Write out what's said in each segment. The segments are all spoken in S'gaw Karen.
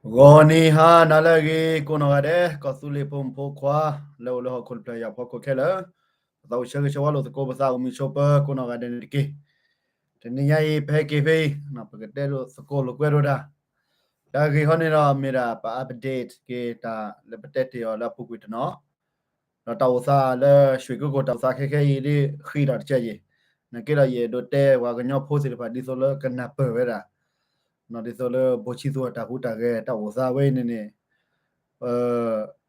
ဂီၤနံၤဟါနၤလၢအဂ့ၤ ကိးနီၢ်ဂၤဒဲး ကီၢ်သူလ့ၤဖိမုၣ်ဖိခွါ လၢအိၣ်လၢဟီၣ်ခိၣ်တဖျၢၣ်အံၤအဖီခိၣ်ခဲလၢာ်, ပသးအိၣ်ဆၢဂ့ၤဆၢဝါလိာ်သကိးပသး အိၣ်မုာ်ဆိးပၢၤ ကိးနီၢ်ဂၤဒဲးန့ၣ်တက့ၢ်. တနံၤညါအံၤ ပဟဲက့ၤဖဲအံၤ ပကတဲလိာ်သကိးလိာ်ကွဲလိာ်တၢ်, တၢ်ဂ့ၢ်ဟီန့ၣ်ဒီး မ့ၢ်ဒၣ်ပ update က့ၤတၢ်လၢပတဲတ့ၢ်အီၤလၢအပူၤကွံာ်တနီၤ ဒီးတၢ်အိၣ်သးလၢ ရွှေကုက္ကို တၢ်အိၣ်သးခဲခဲအံၤဒ်ဃံးဒီးတကဲယ့ၢ်, နာ်က့ဒီးယအဲၣ်ဒိးတဲပှၤကညီဖိသ့ၣ်တဖၣ် ဒ်သိးလၢကနၢ်ပၢၢ်ဝဲဒၣ်, ဒ်သိးလၢ ဘိၣ်ဆံသူၣ်အတၢ်ဟူးတၢ်ဂဲၤတၢ်အိၣ်သးဝဲအံၤန့ၣ်န့ၣ်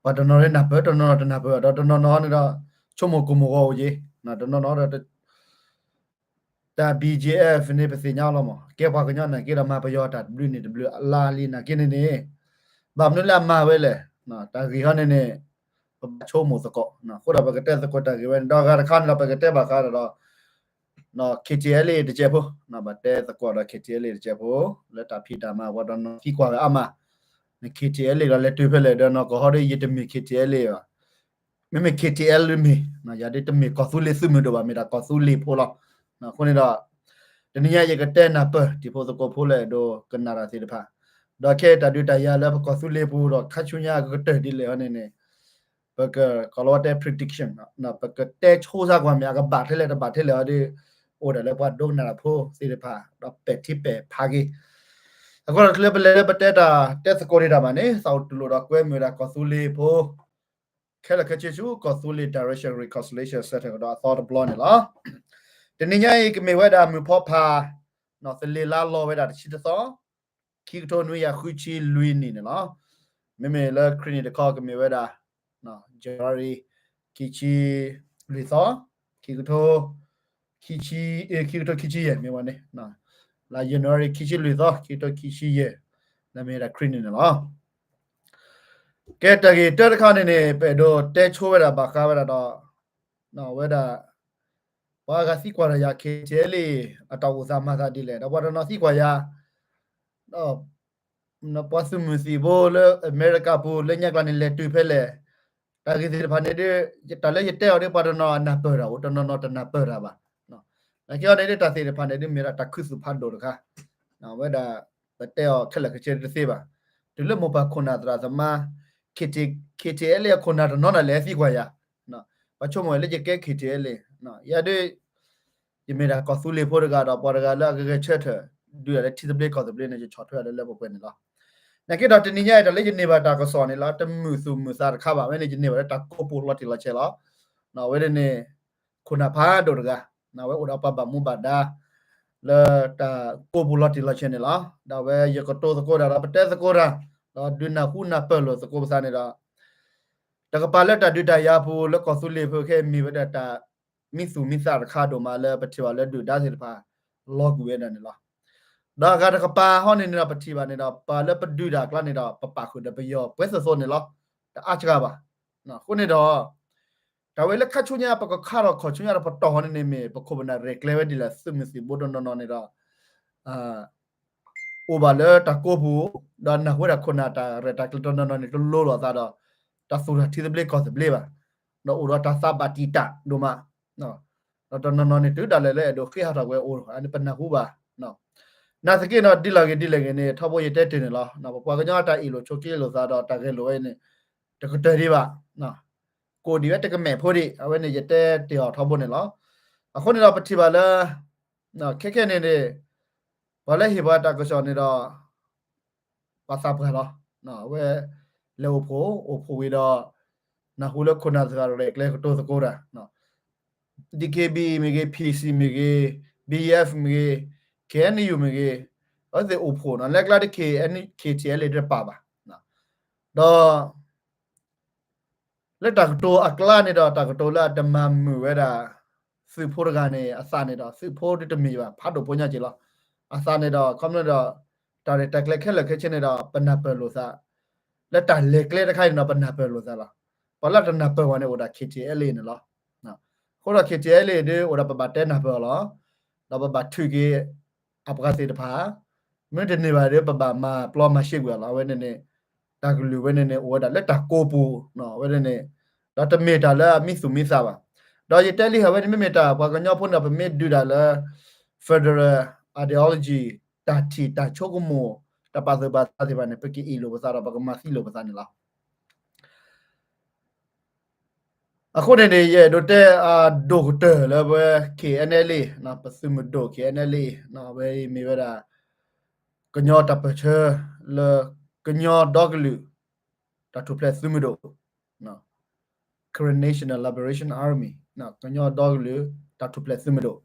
ပှၤတနီၤန့ၣ်နၢ်ပၢၢ် တနီၤနီၤတနၢ်ပၢၢ် ဒီးတနီၤနီၤန့ၣ်ဒီး ဆိကမိၣ်ကိၢ်မိၢ်ဂီၤအိၣ်က့ၤ, တနီၤနီၤဒီး တၢ် B G F န့ၣ် ပသ့ၣ်ညါလီၤမး ကဲပှၤကညီနာ်က့ဒီး မၤပယီၤတၢ်တဘျုးန့ၣ်တဘျုးအလါလံနာ်က့န့ၣ်န့ၣ်, ဘၣ်မနုၤလၢအမၤဝဲလဲၣ်, တၢ်ဂ့ၢ်ဟီန့ၣ်န့ၣ် ပဘၣ်ဆိကမိၣ်သကိး, အဃိဒီးပကတဲသကိးတၢ်ဂ့ၢ်ဝဲန့ၣ် ဒီးအဂၤတခါန့ၣ်ဒီး ပကတဲဘၣ်ဃးဒီး K T L A တကဲးဖိ, ဘၣ်တဲသကိးဒီး K T L A တကဲးဖိ လၢတၢ်ဖံးတၢ်မၤ ပှၤတနီၤသံကွၢ်ဝဲအါမး, န K T L A ဒီးလဲၤတုၤဖဲလဲၣ်ဒီး နီၢ်ကီၢ်ဟီဒီး ယတမ့ၢ် K T L A ဘၣ် မ့မ့ၢ် K T L A မ့ၢ် ယၤဒ်တမ့ၢ်ကီၢ်သူလ့ၤသုးမုၢ်ဒိၣ်ဘၣ် မ့ၢ်ဒၣ်ကီၢ်သူလ့ၤဖိလီၤ. အဃိန့ၣ်ဒီး တနံၤညါယကတဲနၢ်ပၢၢ် တံၤဖိသကိးဖိလၢအဲၣ်ဒိးကနၣ်တၢ်သ့ၣ်တဖၣ်, ဒီးခဲအံၤတၢ်ဒုးတၢ်ယၤလၢပကီၢ်သူလ့ၤပူၤဒီး ခါဆူညါကကတၢၢ်ဒ်လဲၣ်ဟီန့ၣ်န့ၣ် ပကကိးလီၤဝဲတဲ prediction ပကတဲဆိစါကွၢ်မ့ၢ်အကဘၣ်ထဲလဲၣ်တဘၣ်ထဲလဲၣ်ဟီဒီး အိၣ်ဒၣ်လၢပှၤဒိကနၣ်တၢ်ဖိသ့ၣ်တဖၣ် ဒီးပဲာ်ထံပဲာ်ဖးက့ၤ, အဃိဒီးတုၤလၢပလဲၤလၢပတဲတၢ် တဲသကိးဒံးတၢ်ဘၣ်န့ၣ် သးအိၣ်တူၢ်လိာ်ဒီးကွဲမုာ်ဒၣ်ကီၢ်သူလ့ၤဖိ ခဲလၢာ်ခဲဆ့ဆူ ကီၢ်သူလ့ၤ Direction Reconciliation Center ကဒီးအသီတဘျီန့ၣ်လီၤ. တနံၤညါအံၤကမ့ၢ်ဝဲဒၣ်မုၢ်ဖီဖး သလ့ၤလါလီၤဝဲဒၣ်တဆံတသီ, ခံကထိနွံကယၤဃုဆံလွံၢ်နံၣ်န့ၣ်လီၤ. မ့မ့ၢ်လၢခရံာ်နံၣ်တခီကမ့ၢ်ဝဲဒၣ် January ခံဆံလွံၢ်သီ, ခံကထိ ခံဆံ, ခံကထိခံဆံယဲၢ်မ့ၢ်ဝဲန့ၣ်, လါ January ခံဆံလွံၢ်သီ ခံကထိခံဆံယဲၢ်, လၢမ့ၢ်ဝဲဒၣ်ခရံာ်နံၣ်န့ၣ်လီၤ. ကဲတၢ်ဂ့ၢ်တၢတခါန့ၣ်န့ၣ် ပအဲၣ်ဒိးတဲဆိဝဲဒၣ်ဘၣ်ဃးဝဲဒၣ်ဒီး ဝဲဒၣ် ပှၤဂၤသံကွၢ်ဒီးယၤ K T L A အတၢ်အိၣ်သးမၤသးဒ်လဲၣ် ဒီးပှၤတနီၤသံကွၢ်ယၤ ပှၤသုးမုၢ်သံၣ်ဘိလၢအမဲရကၤပူၤ လၢညါကျါန့ၣ် လဲၤတုၤဖဲလဲၣ်, တၢ်ဂ့ၢ်သ့ၣ်တဖၣ်န့ၣ်ဒီး တၢ်လၢယတဲအီၤဒီး ပှၤတနီၤအနၢ်ပၢၢ်တၢ်အိၣ် တနီၤနီၤတနၢ်ပၢၢ်တၢ်ဘၣ်. နာ်က့အီၤန့ၣ်ဒီး တၢ်သ့ၣ်တဖၣ်န့ၣ်ဒီး မ့ၢ်ဒၣ်တၢ်ခူသူၣ်ဖးဒိၣ်တခါ, ဝဲဒၣ် ပတဲအီၤခဲလၢာ်ခဲဆ့တသ့ဘၣ်. တုၤလၢမိၢ်ပၢ်ခိၣ်နၢ်သရၣ်သမါ K T, K T L A အခိၣ်နၢ်တနီၤနၤလဲၤသံကွၢ်ယၤ, ပှၤဆိကမိၣ်ဝဲလၢယကဲ K T L A, ယၤဒီး ယမ့ၢ်ဒၣ်ကီၢ်သူလ့ၤဖိတဂၤဒီး ပှၤတဂၤလၢအဂဲၤဂဲၤဆၢထၢၣ် ဒုးဒၣ်လၢထံသဘျ့ကီၢ်သဘျ့န့ၣ် ယဆီၣ်ထွဲအီၤလၢလၢပှဲၤပှဲၤန့ၣ်လီၤ. နာ်က့ဒီးတနံၤညါအံၤ တၢ်လၢယန့ၢ်ဘၣ်တၢ်ကစီၣ်န့ၣ်လီၤ တမုာ်သူၣ်မုာ်သးတခါဘၣ် ဝဲန့ၣ် ယန့ၢ်ဘၣ်လၢတၢ်ကိးပူၤလီၤတံၢ်လီၤဆဲးလီၤ. ဝဲန့ၣ်န့ၣ် ခိၣ်နၢ်ဖးဒိၣ်တဂၤ, ဝဲအိၣ်ဒီးပှၤဘၣ်မူဘၣ်ဒါ လၢတၢ်ကိးပူၤလီၤတံၢ်လီၤဆဲးန့ၣ်လီၤ. ဒီးဝဲယကတိၤသကိးတၢ်ဒီး ပတဲသကိးတၢ် ဒီးဒုးနၢ်ဟူနၢ်ပၢၢ်လိာ်သကိးပသးန့ၣ်ဒီး တကပၤလၢတၢ်ဒုးတၢ်ယၤပူၤလၢကီၢ်သူလ့ၤဖိခဲအံၤ မ့ၢ်ဝဲဒၣ်တၢ်မံသူၣ်မံသးတခါဒိၣ်မးလၢပထံၣ်ဘၣ်လၢဒုၣ်ဒါသ့ၣ်တဖၣ် လီၤကွံာ်ဝဲဒၣ်န့ၣ်လီၤ. ဒီးအဂၤတကပၤဟီန့ၣ်န့ၣ်ဒီး ပထံၣ်ဘၣ်န့ၣ်ဒီး ပှၤလၢပဒုးတၢ်အကျါန့ၣ်ဒီး ပပာ်ဃုာ်ဒီးပယီၤပှဲၤသိးသိးန့ၣ်လီၤ. တအါစှၤဘၣ်. အဃိန့ၣ်ဒီး တၢ်ဝဲလၢခါဆူညါ ပကခါထီၣ်ခီၣ်ဆူညါဒီးပတီၢ်ဟီန့ၣ်န့ၣ်မ့ၢ် ပခိၣ်ပနၢ်ရဲၣ်ကျဲၤဝဲဒ်လဲၣ် သုးမုၢ်သံၣ်ဘိတနီၤနီၤန့ၣ်ဒီး အိၣ်ဘၣ်လၢတၢ်ကိးပူၤ ဒီးနၢ်ဟူဝဲဒၣ်ခိၣ်နၢ်တၢ်ရဲၣ်တၢ်ကျဲၤတနီၤနီၤန့ၣ် တလိၤလိာ်အသးဒီး တၢ်သူၣ်ထီၣ်ထံသဘျ့ကီၢ်သဘျ့ဘၣ်, ဒီးအိၣ်ဒီးတၢ်သးဘၣ်တံာ်တာ်ဒိၣ်မး, ဒီးတနီၤနီၤန့ၣ် တုၤဒၣ်လဲာ်လၢအဲၣ်ဒိးဃ့ဟးထီၣ်ကွံာ်အိၣ် အန့ၣ်ပနၢ်ဟူဘၣ်. နာ်သက့ဒီး ဒ်လဲၣ်ဂ့ၤဒ်လဲၣ်ဂ့ၤန့ၣ် ထီဘိယတဲတ့ၢ်န့ၣ်လီၤ. ပပှၤကညီအတၢ်အ့ၣ်လိာ်ဆိးက့လိာ်သးဒီးတၢ်ဂဲၤလိာ်ဝဲန့ၣ် တကတၢၢ်ဒံးဘၣ်. ကိၣ်ဒံးဝဲတကမဲာ်ဖိဒံး အဝဲန့ၣ်ယတဲတ့ၢ်အီၤထီဘိန့ၣ်လီၤ. အဃိန့ၣ်ဒီးပထံၣ်ဘၣ်လၢ ခဲခဲန့ၣ်န့ၣ် ပှၤလၢဟ့ၣ်ပှၤတၢ်ကစီၣ်န့ၣ်ဒီး ပှၤသးပှၢ်လီၤ. အဝဲလဲၤအိၣ်ဖှိၣ် အိၣ်ဖှိၣ်ဝံၤဒီး နၢ်ဟူလၢခိၣ်နၢ်သရၣ်ရဲၣ်ကျဲၤကတိၤသကိးတၢ် D K B A မ့ၢ်ဂ့ၤ, P C မ့ၢ်ဂ့ၤ, B F မ့ၢ်ဂ့ၤ, K N U မ့ၢ်ဂ့ၤ, အဝဲသ့ၣ်အိၣ်ဖှိၣ်နီၤ လၢကျါတခါ K T L A တပာ်ဘၣ်. ဒီး လၢတၢ်ကတိၤအကျါန့ၣ်ဒီး တၢ်ကတိၤလၢအတမၤမုာ်ဝဲဒၣ် သုးဖိတဂၤန့ၣ် အသးန့ၣ်ဒီး သုးဖိဒ်တမ့ၢ်ဘၣ် ဖးဒိၣ်ဖိညါက့ၤလီၤ. အသးန့ၣ်ဒီး ခီဖျိဒီး တၢ်ရဲၣ်တၢ်ကျဲၤခဲလၢာ်ခဲဆ့န့ၣ်ဒီး ပနၢ်ပၢၢ်လိာ်သး လၢတၢ်လဲၤကျဲတခါအံၤန့ၣ်ဒီး ပနၢ်ပၢၢ်လိာ်သးလီၤ. ပှၤလၢတနၢ်ပၢၢ်ဘၣ်န့ၣ် အိၣ်ဒၣ် K T L A န့ၣ်လီၤ. အဃိဒီး K T L A ဒ်အိၣ်ဒီးပဘၣ်တဲနၢ်ပၢၢ်အီၤလီၤ. ဒီးပဘၣ်ထုးက့ၤ အပှၤသ့ၣ်တဖၣ် မ့ၢ်တန့ၢ်ဘၣ်ဒီး ပဘၣ်မၤပျီမၤၡ့ကွံာ်အီၤလီၤ. အဝဲန့ၣ်န့ၣ် တၢ်ကလုၢ်ဝဲန့ၣ်န့ၣ် အိၣ်ဝဲဒၣ်လၢတၢ်ကိးပူၤ ဝဲန့ၣ်န့ၣ် ဒီးတမ့ၢ်တၢ်လၢအမံသူၣ်မံသးဘၣ်. ဒီးယတဲလံဟးဝဲန့ၣ် မ့မ့ၢ်တၢ်ပှၤကညီဖိန့ၣ်ဒီး ပမ့ၢ်ဒုးဒၣ်လၢ federal ideology တၢ်ထံၣ်တၢ်ဆိကမိၣ် တၢ်ပာ်သူၣ်ပာ်သးသ့ၣ်တဖၣ်န့ၣ် ပကအ့ၣ်လိာ်ပသးဒီး ပကမၤသံလိာ်ပသးန့ၣ်လီၤ. အဃိန့ၣ်န့ၣ် ယအဲၣ်ဒိးတဲအဒိၣ်ကတၢၢ်လၢပဝဲ K N L A ပသုးမုၢ်ဒိၣ် K N L A ဝဲအံၤမ့ၢ်ဝဲဒၣ် ကညီတၢ်ပၢၢ်ဆၢလၢ ကညီဒီကလုာ် တၢ်ထူၣ်ဖျဲးသုးမုၢ်ဒိၣ် Karen National Liberation Army ကညီဒီကလုာ် တၢ်ထူၣ်ဖျဲးသုးမုၢ်ဒိၣ်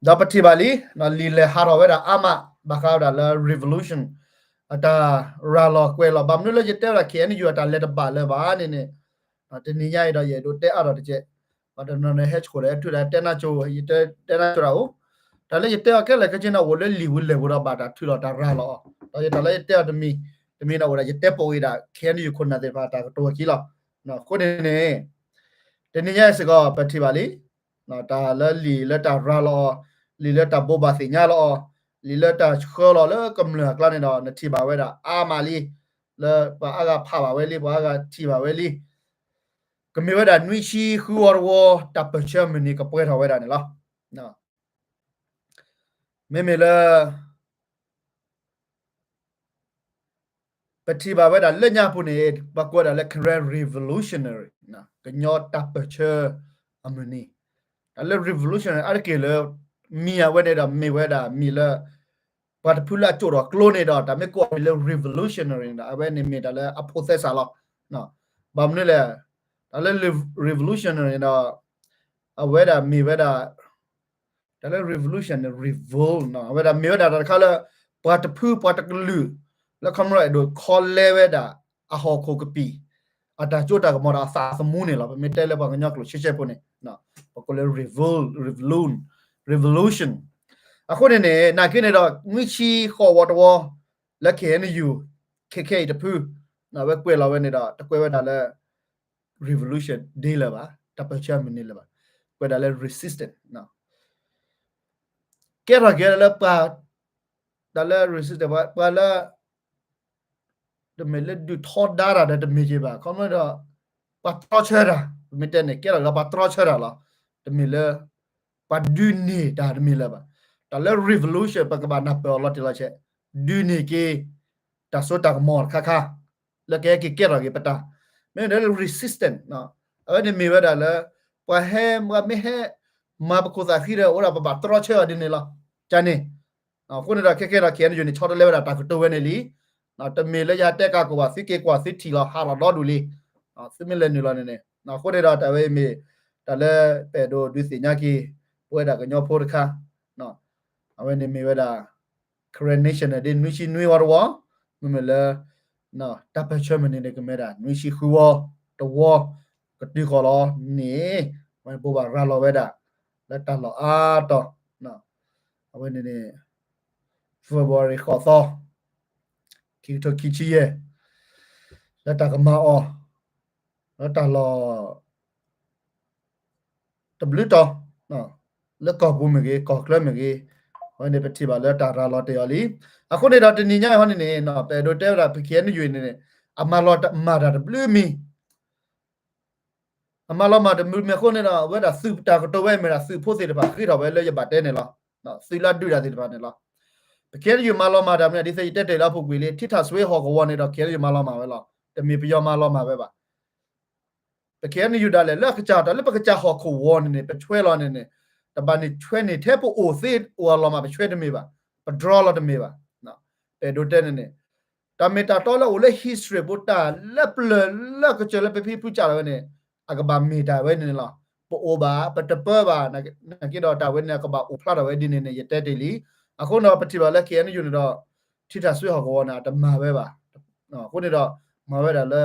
ဒီးပထံၣ်ဘၣ်လံ လံာ်လဲၢ်ဟးထီၣ်ဝဲဒၣ်အါမး ဘၣ်ဃးဝဲဒၣ်လၢ revolution အတၢ်ရၤလီၤကွဲးလီၤ ဘၣ်မနုၤလၢယတဲဝဲဒၣ် K N U အတၢ်လဲၤတဘၣ်လၢၤဘၣ်န့ၣ်န့ၣ် တနံၤညါအံၤဒီးယအဲၣ်ဒိးတဲအါထီၣ်တကဲး ပှၤတနီၤန့ၣ်ဟဲဆိၣ်ဒီး ဟဲထုးဒီးတဲနၢ်ကၠိ ယတဲတဲနၢ်ကၠိတၢ်အိၣ် တၢ်လၢယတဲအီၤခဲလၢာ်ခဲဆ့န့ၣ် အိၣ်လၢလံာ်ပူၤလဲၢ်ပူၤဒီးဘၣ်တၢ်ထုးလီၤတၢ်ရၤလီၤအီၤ ဒီးယတၢ်လၢယတဲအီၤတမံၤ တမံၤန့ၣ်အိၣ်ဒၣ်ယတဲပိာ်အံၤဒၣ် K N U ခိၣ်နၢ်သ့ၣ်တဖၣ်တၢ်ကတိၤအခံလီၤ. အဃိန့ၣ်န့ၣ် တနံၤညါအံၤစ့ၢ်ကီး ပထံၣ်ဘၣ်လံ တၢ်လၢလံာ်လၢတၢ်ရၤလီၤအီၤ လံာ်လၢတၢ်ဘိးဘၣ်သ့ၣ်ညါလီၤအီၤ လံာ်လၢတၢ်ဆှၢလီၤလၢကမျၢၢ်အကျါန့ၣ်ဒီး နထံၣ်ဘၣ်ဝဲဒၣ်အါမးလံ လၢပှၤအါဂၤဖးဘၣ်ဝဲလံ ပှၤအါဂၤထံၣ်ဘၣ်ဝဲလံ ကမ့ၢ်ဝဲဒၣ်နွံဆံဃုဝီတဝီ တၢ်ပၢၢ်ဆၢမုၢ်နံၤကပှဲၤထီၣ်ဝဲဒၣ်န့ၣ်လီၤ. မ့မ့ၢ်လၢ ပထံၣ်ဘၣ်ဝဲဒၣ်လၢညါအပူၤန့ၣ် ပှၤကိးဝဲဒၣ်လၢ Karen Revolutionary ကညီတၢ်ပၢၢ်ဆၢအမုၢ်နံၤ တၢ်လၢ revolutionary အါတက့ၢ်လၢ မံၤအဝဲန့ၣ်ဒီးမ့ၢ်ဝဲဒၣ်မံၤလၢ ပှၤတဖုလၢအကၠိၣ်ထီၣ်ကျိန့ၣ်ဒီး တၢ်မ့ၢ်ကိးအမံၤလၢ revolutionary န့ၣ်ဒီး အဝဲန့ၣ်မ့ၢ်တၢ်လၢအဖိးသဲစးလီၤ. ဘၣ်မနုၤလဲၣ် တၢ်လၢ revolutionary န့ၣ်ဒီး အဝဲဒၣ်မ့ၢ်ဝဲဒၣ် တၢ်လၢ revolution န့ၣ် revolt အဝဲဒၣ်မ့ၢ်ဝဲဒၣ်တၢ်တခါလၢ ပှၤတဖုပှၤတကလုာ် လၢခီမီအဲၣ်ဒိးခီလဲဝဲဒၣ် အဟီၣ်ခိၣ်ကပံာ် အတၢ်စိတၢ်ကမီၤဒီးအသးသမူန့ၣ်လီၤ. ပမ့ၢ်တဲလၢပှၤကညီကျိာ်ဆှဲဆှဲဖိန့ၣ် ပကိးလၢ revolt revolution revolution အဃိန့ၣ်န့ၣ် နာ်က့န့ၣ်ဒီး နွံဆံဃိးဝီတဝီ လၢ K N U ခဲခဲအံၤတဖု အဝဲကွဲးလီၤဝဲန့ၣ်ဒီး တကွဲးဝဲဒၣ်လၢ revolution day လၢၤဘၣ် တၢ်ပၢၢ်ဆၢမုၢ်နံၤလၢၤဘၣ် ကွဲးဒၣ်လၢ resistance ကဲထီၣ်က့ၤလၢပှၤ တၢ်လၢ resistance ပှၤလၢ တမ့ၢ်လၢဒုးထီဒါတၢ်ဒီးတမ့ၢ်က့ၤဘၣ် ခီဖျိဒီး ပှၤတြီဆၢတၢ် ပမ့ၢ်တဲန့ၣ် ကဲထီၣ်က့ၤလၢပှၤတြီဆၢတၢ်လီၤ. တမ့ၢ်လၢ ပှၤဒုးန့ၢ်တၢ်တမ့ၢ်လၢၤဘၣ်. တၢ်လၢ revolution ပကဘၣ်နၢ်ပၢၢ်အီၤလီၤတံၢ်လီၤဆဲး ဒုးန့ၢ်က့ၤ တၢ်စိတၢ်ကမီၤတခါခါ လၢကဟဲက့ၤကဲထီၣ်က့ၤပတၢ် မ့ၢ်ဒၣ်လၢ resistance အဝဲန့ၣ်မ့ၢ်ဝဲဒၣ်လၢ ပှၤဟဲ ပှၤမ့ၢ်ဟဲ မၤပခိၣ်သးဃံဒီး အိၣ်ဒၣ်ပဘၣ်တြီဆၢအီၤဒ်န့ၣ်လီၤ. ကန့ၣ် အဃိန့ၣ်ဒီးခဲခဲဒီး K N U န့ၣ် ဆီတလဲဝဲဒၣ်တၢ်ကတိၤဝဲန့ၣ်လံ. တမ့ၢ်လၢယတဲကးကိးဘၣ်သုက့ၤကွၢ်သုထံၣ်လီၤ ဟးထီၣ်ဒီဒူၣ်လံ. သုမ့ၢ်လဲၤနုာ်လီၤန့ၣ်န့ၣ် အဃိန့ၣ်ဒီးတၢ်ဝဲအံၤမ့ၢ် တၢ်လၢပအဲၣ်ဒိးဒုးသ့ၣ်ညါက့ၤ ပဝဲဒၣ်ကညီဖိတခါ အဝဲန့ၣ်မ့ၢ်ဝဲဒၣ် Karen National Day နွံဆံနွံဝီတဝီ မ့မ့ၢ်လၢ တၢ်ပၢၢ်ဆၢမုၢ်နံၤန့ၣ် ကမ့ၢ်ဒၣ် နွံဆံဃုဝီတဝီ ကတုၤဃီၤလီၤန့ၣ် အဝဲဘိးဘၣ်ရၤလီၤဝဲဒၣ် လၢတၢ်လီၢ်အါတီၤ အဝဲန့ၣ်န့ၣ် February ဃိးသီ ခံကထိခံဆံယဲၢ် လၢတၢ်ကမၤအီၤ လၢတၢ်လီၢ် တဘျုးတီၤ လၢကီၢ်ပူၤမ့ၢ်ဂ့ၤ ကီၢ်ချၢမ့ၢ်ဂ့ၤ အဝဲန့ၣ်ပထံၣ်ဘၣ်လၢတၢ်ရၤလီၤတ့ၢ်အီၤလံ. အဃိန့ၣ်ဒီးတနံၤညါအံၤဟီန့ၣ်န့ၣ် ပအဲၣ်ဒိးတဲဝဲဒၣ် ပ K N U န့ၣ်န့ၣ် အမၤလီၤမၢ်တၢ်တဘျုးမံၤ အမၤလီၤမၢ်တဘျုးမံၤအဃိန့ၣ်ဒီး အဝဲဒၣ်သုးတၢ်ကတိၤဝဲမ့ၢ်ဒၣ်သုးဖိသ့ၣ်တဖၣ်ဃ့ထီၣ်ဝဲလၢယဘၣ်တဲန့ၣ်လီၤ. သုးလၢအဒုးတၢ်သ့ၣ်တဖၣ်န့ၣ်လီၤ. ပ K N U မၤလီၤမၢ်တၢ်မ့ၢ်ဒ်သိးယတဲတ့ၢ်လၢအပူၤကွံာ်လံ ထံထၣ်စွ့ဟီၣ်ကဝီၤန့ၣ်ဒီး K N U မၤလီၤမၢ်ဝဲလီၤ. တမ့ၢ်ပယီၤမၤလီၤမၢ်ဝဲဘၣ်. ပ K N U ဒၣ်လဲာ်လၢအကစၢ်တၢ်လၢပကစၢ်ဟီၣ်ခိၣ်ဝီၤန့ၣ်န့ၣ် ပဆွဲလီၤန့ၣ်န့ၣ် တဘၣ်န့ၣ်ဆွဲန့ၣ်ထဲပအိၣ်သ့အိၣ်အလီၤမၢ် ပဆွဲတမ့ၢ်ဘၣ်. ပ draw လီၤတမ့ၢ်ဘၣ်. ပအဲၣ်ဒိးတဲန့ၣ်န့ၣ် တၢ်မ့ၢ်တၢ်တီလၢအိၣ်လၢ history ပူၤ တၢ်လၢပျၢၤလၢကစၢၢ်လၢပဖံဖုစၢ်လီၤဝဲန့ၣ် အကဘၣ်မ့ၢ်တၢ်ဝဲန့ၣ်လီၤ. ပအိၣ်ဘၣ် ပတပၢဘၣ် နာ်က့ဒီးတၢ်ဝဲန့ၣ် အကဘၣ်အိၣ်ဖျါထီၣ်ဝဲဒ်န့ၣ်န့ၣ် ယတဲတ့ၢ်လံ. အဃိန့ၣ်ဒီး ပထံၣ်ဘၣ်လၢ K N U န့ၣ်ဒီး ထံထၣ်စွ့ဟီၣ်ကဝီၤန့ၣ် အတမၤဝဲဘၣ်. အဃိန့ၣ်ဒီး မၤဝဲဒၣ်လၢ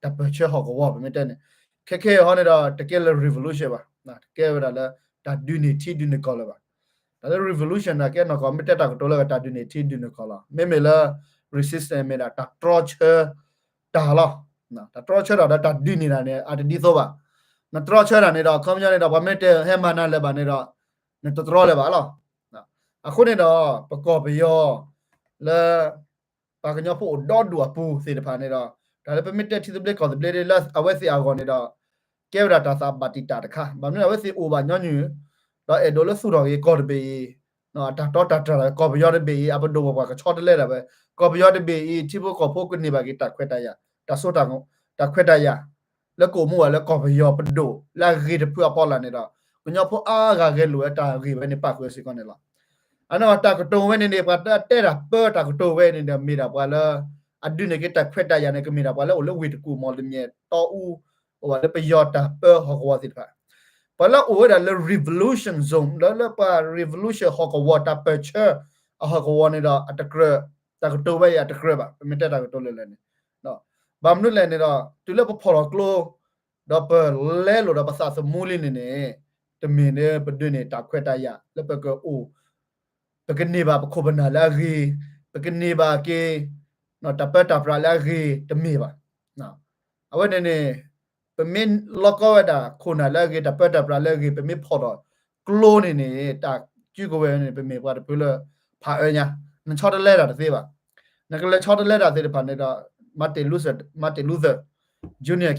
တၢ်ပၢၢ်ဆၢဟီၣ်ကဝီၤ ပမ့ၢ်တဲန့ၣ် ခဲခဲအံၤဟီန့ၣ်ဒီး တကဲလၢ revolution ဘၣ်. တကဲဝဲဒၣ်လၢ တၢ်ဒုးန့ၢ်ထံဒုးန့ၢ်ကီၢ်လၢၤဘၣ်. တၢ်လၢ revolution န့ၣ် ကဲနီၢ်ကီၢ် မ့ၢ်တဲတၢ်ကတိၤလၢတၢ်ဒုးန့ၢ်ထံဒုးန့ၢ်ကီၢ်လီၤ. မ့မ့ၢ်လၢ resistance မ့ၢ်ဒၣ်တၢ်တြီဆၢတၢ်လီၤ. တၢ်တြီဆၢတၢ်ဒီးတၢ်ဒုးန့ၢ်တၢ်န့ၣ် အတဒ်သိးဘၣ်. နတြီဆၢတၢ်န့ၣ်ဒီး ခီပညီန့ၣ်ဒီး ပှၤမ့ၢ်တဲဟဲမၤနၤလၢၤဘၣ်န့ၣ်ဒီး နတတြီလၢၤဘၣ်လီၤ. အဃိန့ၣ်ဒီး ပကီၢ်ပယီၤလၢ ပှၤကညီဖိအိၣ်ဒီဒူၣ်အပူၤသ့ၣ်တဖၣ်န့ၣ်ဒီး တၢ်လၢပမ့ၢ်တဲထံသဘျ့ကီၢ်သဘျ့လၢအဝဲသ့ၣ်အဂီၢ်န့ၣ်ဒီး ကဲဝဲဒၣ်တၢ်သးဘၣ်တံာ်တာ်တခါ ဘၣ်မနုၤအဝဲသ့ၣ်အိၣ်ဘၣ်ညီနုၢ် ဒီးအဲၣ်ဒိးလၢသူၣ်ထီၣ်က့ၤကီၢ်တဘ့ၣ်အံၤ တၢ်တီတၢ်တြၢ် ကီၢ်ပယီၤတဘ့ၣ်အံၤ အပဒိၣ်ပပှၢ်ကဆီတလဲတၢ်ဝဲ, ကီၢ်ပယီၤတဘ့ၣ်အံၤ ထံဖိကီၢ်ဖိကန့ၢ်ဘၣ်က့ၤတၢ်ခွဲးတၢ်ယာ်, တၢ်စိတၢ်, တၢ်ခွဲးတၢ်ယာ် လၢကအိၣ်မူဘၣ်လၢကီၢ်ပယီၤပဒိၣ်လၢအဂ့ၤတဖုအဖီလာ်န့ၣ်ဒီး ကညီဖိအါဂၤဂဲၤလိာ်ဝဲတၢ်ဂ့ၢ်ဝဲန့ၣ် ပာ်ဃုာ်စ့ၢ်ကီးန့ၣ်လီၤ. အန့ၣ်တၢ်ကတိၤဝဲန့ၣ်န့ၣ် ပှၤတဲတၢ်ပၢတၢ်ကတိၤဝဲန့ၣ်ဒီး မ့ၢ်ဒၣ်ပှၤလၢ အဒုးန့ၢ်က့ၤတၢ်ခွဲးတၢ်ယာ်န့ၣ် ကမ့ၢ်ဒၣ်ပှၤလၢအိၣ်လၢဝ့ၢ်တကူၣ် မီၣ်လမၠဲၣ်တီအူ အိၣ်ဘၣ်လၢပယီၤတၢ်ပၢဟီၣ်ကဝီၤသ့ၣ်တဖၣ်, ပှၤလၢအိၣ်ဝဲဒၣ်လၢ revolution zone လၢလၢပှၤ revolution ဟီၣ်ကဝီၤ တၢ်ပၢၢ်ဆၢအဟီၣ်ကဝီၤန့ၣ်ဒီး အတကြၢး, တၢ်ကတိၤဝဲအံၤအတကြၢးဘၣ်, ပမ့ၢ်တဲတၢ်ကတိၤလၢလၢ်န့ၣ်, ဘၣ်မနုၤလဲၣ်န့ၣ်ဒီး တုၤလၢပဖီၣ်လီၤကျိ ဒီးပလဲလိာ်ဒီးပသးသမူလံန့ၣ်န့ၣ် တမ့ၢ်လၢပဒုးန့ၢ်တၢ်ခွဲးတၢ်ယာ်လၢပကအိၣ်, ပကန့ၢ်ဘၣ်ပခိၣ်ပနၢ်လၢအဂ့ၤ, ပကန့ၢ်ဘၣ်က့ၤ တၢ်ပၢတၢ်ပြးလၢအဂ့ၤ တမ့ၢ်ဘၣ်. အဝဲန့ၣ်န့ၣ် ပမ့ၢ်လီကီဝဲဒၣ်ခိၣ်နၢ်လၢအဂ့ၤ တၢ်ပၢတၢ်ပြးလၢအဂ့ၤ ပမ့ၢ်ဖီၣ်ဒီးကျိန့ၣ်န့ၣ် တၢ်စုကဝဲၤန့ၣ် ပမ့ၢ်ပှၤတဖုလၢ ဖးအၢညါ, နဆီတလဲတၢ်တသ့ဘၣ်. နကလဲၤဆီတလဲတၢ်သ့ၣ်တဖၣ်န့ၣ်ဒီး Martin Luther, Martin Luther Junior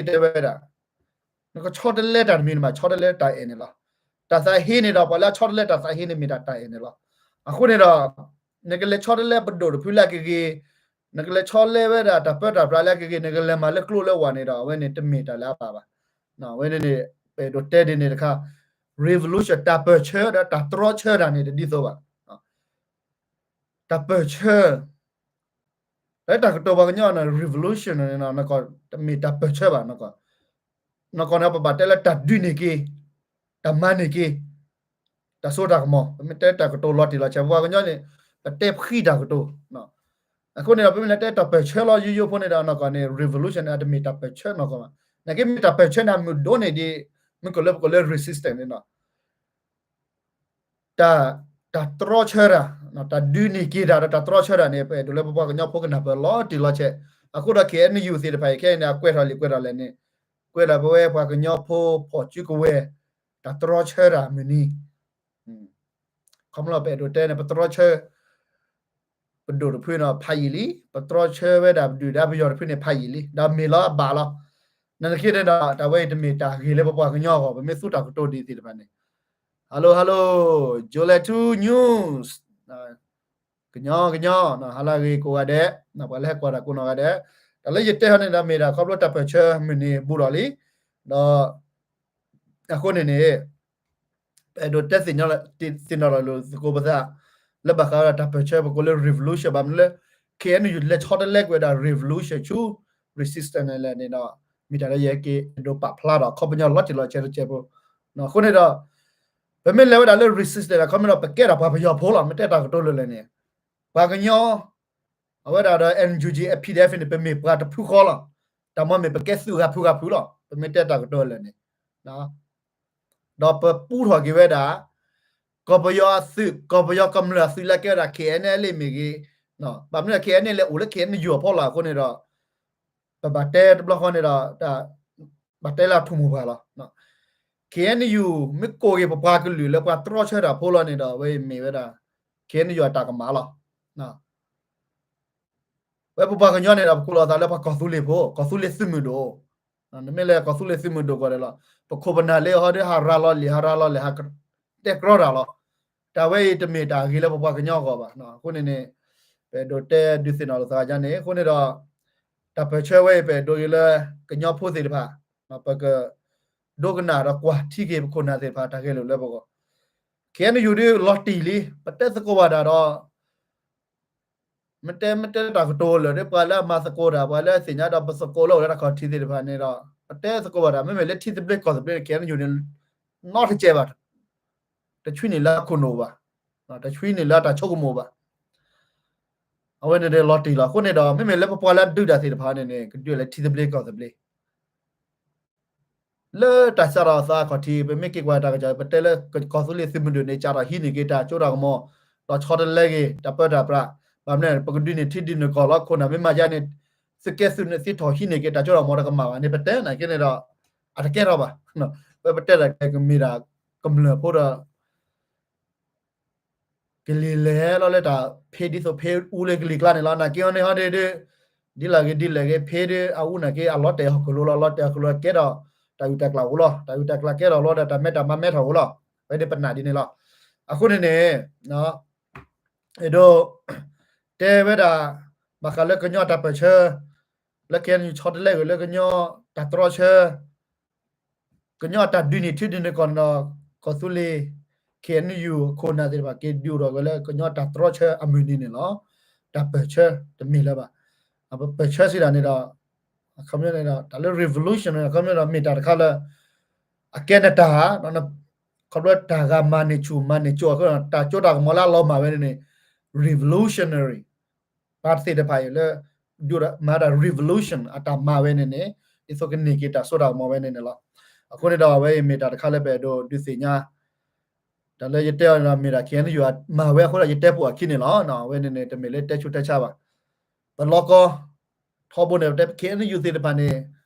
တဲဝဲဒၣ် နကဆီတလဲတၢ်တမံၤမး ဆီတလဲတၢ်အဲၣ်န့ၣ်လီၤ. တၢ်သးဟ့န့ၣ်ဒီး ပှၤလၢအဆီတလဲတၢ်သးဟ့န့ၣ်မ့ၢ်တၢ်တၢ်အဲၣ်န့ၣ်လီၤ. အဃိန့ၣ်ဒီး နကလဲၤဆီတလဲပဒိၣ်တဖုလၢအကဂ့ၤ, နကလဲၤဆီတလဲဝဲဒၣ်တၢ်ပၢတၢ်ပြးလၢအကဂ့ၤ နကလဲၤမၤလၢကျိလၢဝၢ်န့ၣ်ဒီး အဝဲန့ၣ်တမ့ၢ်တၢ်လၢအဘၣ်ဘၣ်. အဝဲန့ၣ်န့ၣ် ပအဲၣ်ဒိးတဲဒ်န့ၣ်တခါ revolution တၢ်ပၢၢ်ဆၢဒီးတၢ်တြီဆၢတၢ်န့ၣ် တဒ်သိးဘၣ်. တၢ်ပၢၢ်ဆၢ လၢတၢ်ကတိၤပှၤကညီန့ၣ် revolution န့ၣ် တမ့ၢ်တၢ်ပၢၢ်ဆၢဘၣ်. နီၢ်ကီၢ်န့ၣ် ပဘၣ်တဲလၢတၢ်ဒုးန့ၢ်က့ၤ, တၢ်မၤန့ၢ်က့ၤ, တၢ်စိတၢ်ကမီၤ, ပမ့ၢ်တဲတၢ်ကတိၤလီၤတံၢ်လီၤဆဲး ပပှၤကညီန့ၣ် ပတဲဖှံတၢ်ကတိၤ. အဃိန့ၣ်ဒီး ပမ့ၢ်လဲၤတဲတၢ်ပၢၢ်ဆၢလီၤယိယိဖိန့ၣ်ဒီး နီၢ်ကီၢ်န့ၣ် revolution န့ၣ် အတမ့ၢ်တၢ်ပၢၢ်ဆၢနီၢ်ကီၢ်ဘၣ်. နာ်က့မ့ၢ်တၢ်ပၢၢ်ဆၢန့ၣ် အမုၢ်ဒိၣ်န့ၢ်ဒံး မ့ၢ်ကိးလၢပကိးလၢ resistance န့ၣ်လီၤ. တၢ်, တၢ်တြီဆၢတၢ်, တၢ်ဒုးန့ၢ်က့ၤတၢ်ဒီးတၢ်တြီဆၢတၢ်န့ၣ် ပအဲၣ်ဒိးလၢပပှၤကညီဖိကနၢ်ပၢၢ်လီၤတံၢ်လီၤဆဲး. အဃိဒီး K N U သ့ၣ်တဖၣ်အံၤ ခဲအံၤန့ၣ် အကွဲးထီၣ်လံာ်ကွဲးထီၣ်လဲၣ်န့ၣ်, ကွဲးလၢပဝဲပှၤကညီဖိဖီၣ်စုကဝဲၤ တၢ်တြီဆၢတၢ်မုၢ်နံၤ ခီဖျိပအဲၣ်ဒိးတဲန့ၣ် ပတြီဆၢ ပဒိၣ်တဖုန့ၣ် ဖးယံာ်လံ, ပတြီဆၢဝဲဒၣ်ပဒုၣ်ဒါပယီၤတဖုန့ၣ် ဖးယံာ်လံ, ဒီးမ့ၢ်လီၤအဘၣ်လီၤ. နာ်သက့န့ၣ်ဒီး တၢ်ဝဲအံၤတမ့ၢ်တၢ်ဂ့ၤလၢပပှၤကညီအဂီၢ်, ပမ့ၢ်သူတၢ်ကတိၤဒ်သ့ၣ်တဖၣ်န့ၣ်. Hello, hello, Jolly Two News, ကညီ ကညီ ဟါလၢအဂ့ၤကိးဂၤဒဲး, ပှၤလၢဟဲကွၢ်တၢ်ကိးနီၢ်ဂၤဒဲး, တၢ်လၢယတဲဟီန့ၣ်ဒီးမ့ၢ်ဒၣ်ခီဖျိတၢ်ပၢၢ်ဆၢမုၢ်နံၤဘူးထီၣ်လံ, ဒီး အဃိန့ၣ်န့ၣ် ပအဲၣ်ဒိးတဲသ့ၣ်နီၣ်, သ့ၣ်နီၣ်ထီၣ်လိာ်သကိးပသး လၢဘၣ်ဃးဒီးတၢ်ပၢၢ်ဆၢပကိးလၢ revolution ဘၣ်မနုၤလၢ K N U လဲၤဆီတလဲကွံာ်ဝဲဒၣ် revolution ဆူ resistance န့ၣ်လဲၣ်န့ၣ်ဒီး မ့ၢ်တၢ်လၢယကအဲၣ်ဒိးပာ်ဖျါဒီး ခီပညီလီၤတံၢ်လီၤဆဲးတကဲးဖိ. အဃိန့ၣ်ဒီး ပမ့ၢ်လဲၤဝဲဒၣ်လၢ resistance ခီမ့ၢ်ဒီး ပကဲဒၣ်ပှၤပယီၤဖိလီၤ, မ့ၢ်တဲတၢ်ကတိၤလၢလၢ်န့ၣ် ပှၤကညီ အဝဲဒၣ်ဒီး N U G, P D F န့ၣ် ပမ့ၢ်ပှၤတဖုဃီလီၤ. တၢ်မ့ၢ်မ့ၢ်ပကဲသုးဂၤဖုဂၤဖုလီၤ, ပမ့ၢ်တဲတၢ်ကတိၤလၢလၢ်န့ၣ်, ဒီးပပူထီၣ်က့ၤဝဲဒၣ် ကီၢ်ပယီၤအသုး, ကီၢ်ပယီၤကမျၢၢ်အသုးလၢအကဲဝဲဒၣ် K N L A မ့ၢ်ဂ့ၤ, ဘၣ်မနုၤလဲၣ် K N L A လဲၤအိၣ်လၢ K N U အဖီလာ်အဃိန့ၣ်ဒီး ပဘၣ်တဲတဘျီဃီန့ၣ်ဒီး ဘၣ်တဲလၢအထူၣ်မိၢ်ပှၢ်လီၤ. K N U မ့ၢ်ကိးက့ၤပပှၤကလုာ်လၢပှၤတြီဆၢတၢ်ဖိလီၤန့ၣ်ဒီး အဝဲအံၤမ့ၢ်ဝဲဒၣ် K N U အတၢ်ကမၣ်လီၤ. ဝဲပပှၤကညီန့ၣ်ဒီး ပကိးလီၤသးလၢပှၤကီၢ်သူလ့ၤဖိ, ကီၢ်သူလ့ၤသုးမုၢ်ဒိၣ်, နမ့ၢ်လဲၤကီၢ်သူလ့ၤသုးမုၢ်ဒိၣ်ကီးဒဲးလီၤ. ပခိၣ်ပနၢ်လၢဟီဒီး ဟးရၤလီၤလံာ် ဟးရၤလီၤလံာ် ဟးတဲကြီတၢ်လီၤ. တၢ်ဝဲအံၤတမ့ၢ်တၢ်ဂ့ၤလၢပပှၤကညီအဂီၢ်ဘၣ်. အဃိန့ၣ်န့ၣ် ပအဲၣ်ဒိးတဲဒုးသ့ၣ်နီၣ်လိာ်သးဒ်န့ၣ်. အဃိန့ၣ်ဒီး တၢ်ပၢၢ်ဆၢဝဲအံၤ ပအဲၣ်ဒိးဂ့ၤလၢကညီဖိသ့ၣ်တဖၣ် ပက ဒိကနၣ်ဒီးကွၢ်ထံက့ၤပခိၣ်နၢ်သ့ၣ်တဖၣ် တၢ်ဂဲၤလိာ်လၢပဂီၢ်. K N U ဒ်လီၤတံၢ်လံ, ပတဲသကိးဘၣ်တၢ်ဒီး မ့ၢ်တဲ မ့ၢ်တဲတၢ်ကတိၤလၢာ်ဒီး ပှၤလၢအမၤသကိးတၢ် ပှၤလၢအသ့ၣ်ညါဒီးပသကိးလၢအိၣ်လၢတၢ်ခီၣ်ထံးသ့ၣ်တဖၣ်န့ၣ်ဒီး ပတဲသကိးဘၣ်တၢ် မ့မ့ၢ်လၢထံသဘျ့ကီၢ်သဘျ့န့ၣ် K N U န့ၣ် နီတစဲးဘၣ်, တဆှံန့ၢ်လၢအခိၣ်နူာ်ဘၣ်, တဆှံန့ၢ်လၢအတၢ်ဆိကမိၣ်ဘၣ်. အဝဲန့ၣ်ဒီးလီၤတံၢ်လီၤ. အဃိန့ၣ်ဒီး မ့မ့ၢ်လၢပပှၤလၢအဒုးတၢ်သ့ၣ်တဖၣ်န့ၣ်န့ၣ် ကဒုးလၢထံသဘျ့ကီၢ်သဘျ့ လၢတၢ်စးထီၣ်အသးအခီၣ်ထံး ပမ့ၢ်က့ၤကွၢ်တၢ်ကစီၣ် ပတဲလၢကီၢ်သူလ့ၤသုးမုၢ်ဒိၣ်န့ၣ် စးထီၣ်ဟံးန့ၢ်က့ၤတၢ်စိတၢ်ကမီၤ, ဒီးဆီတလဲက့ၤ တၢ်ပၢတၢ်ပြး, ဘၣ်မနုၤ ပကဒုးန့ၢ်ထံဒုးန့ၢ်ကီၢ်လီၤ. ခိၣ်နၢ်မ့ၢ်မၤယါန့ၣ် သုးကဲသုးန့ၣ်သ့ထီၣ်ဟံးန့ၢ်က့ၤတၢ်စိတၢ်ကမီၤတကမၣ်ဘၣ်န့ၣ် ပတဲနာ်က့န့ၣ်ဒီး အတကဲထီၣ်ဘၣ်. ဝဲပတဲတၢ်ကဲကမ့ၢ်ဒၣ်ကမျၢၢ်ဖိဒီး ကလံၤလဲၤလီၤလၢတၢ်ဖ့ဒ်သိးဖ့အူလၢကလံၤကျါန့ၣ်လီၤ. နာ်က့အီၤန့ၣ်ဟီဒ်ဒ် ဒ်လဲၣ်ဂ့ၤဒ်လဲၣ်ဂ့ၤ ဖ့ဒ်အအူနာ်က့ အလီၤတဲာ်ဟီၣ်ခိၣ်လိၤလီၤ. လီၤတဲာ်ဟီၣ်ခိၣ်လိၤကဲဒီး တၢ်အုၣ်တၢ်ကျၢ်အိၣ်လီၤ. တၢ်အုၣ်တၢ်ကျၢ်ကဲထီၣ်လီၤဒီး တၢ်မဲတၢ်မါမဲထီၣ်အိၣ်လီၤ. ဝဲဒ်ပနာ်ဒ်န့ၣ်လီၤ. အဃိန့ၣ်န့ၣ် အဲၣ်ဒိး တဲဝဲဒၣ် ဘၣ်ဃးလၢကညီတၢ်ပၢၢ်ဆၢ လၢ KNU ဆီတလဲဂ့ၤလၢကညီတၢ်တြီဆၢ ကညီအတၢ်ဒုးန့ၢ်ထံဒုးန့ၢ်ကီၢ်န့ၣ်ဒီး ကီၢ်သူလ့ၤ KNU အခိၣ်နၢ်သ့ၣ်တဖၣ် က့ၤဒုးအိၣ်ထီၣ်က့ၤလၢကညီတၢ်တြီဆၢအမုၢ်နံၤန့ၣ်လီၤ. တၢ်ပၢၢ်ဆၢတမ့ၢ်လၢၤဘၣ်. ပပၢၢ်ဆၢစံးဒၣ်န့ၣ်ဒီး အခီပညီန့ၣ်ဒီး တၢ်လၢ revolution အခီပညီဒီး မ့ၢ်တၢ်တခါလၢ အကဲနတၢ်ဧါ ခီဖျိတၢ်ဂၤမၤန့ၢ်ဆူၣ်မၤန့ၢ်ကၠိအဃိ တၢ်စိတၢ်ကမီၤလၢအလီၤမၢ်ဝဲန့ၣ်န့ၣ် revolutionary ပှၤသ့ၣ်တဖၣ်အံၤလၢ ဒုးမၤတၢ် revolution အတၢ်မၤဝဲန့ၣ်န့ၣ် ဒ်သိးကန့ၢ်က့ၤတၢ်စိတၢ်ကမီၤဝဲန့ၣ်န့ၣ်လီၤ. အဃိန့ၣ်ဒီး အဝဲအံၤမ့ၢ်တၢ်တခါလၢပအဲၣ်ဒိးဒုးသ့ၣ်ညါ တၢ်လၢယတဲအီၤန့ၣ်ဒီး မ့ၢ်ဒၣ် KNU မၤဝဲအဃိဒီး ယတဲပိာ်အခံန့ၣ်လီၤ. အဝဲန့ၣ်န့ၣ် တမ့ၢ်လၢတဲဆူးတဲဆါဘၣ်. ပလီၢ်ကီ ထီဘိန့ၣ် ပတဲ KNU သ့ၣ်တဖၣ်န့ၣ်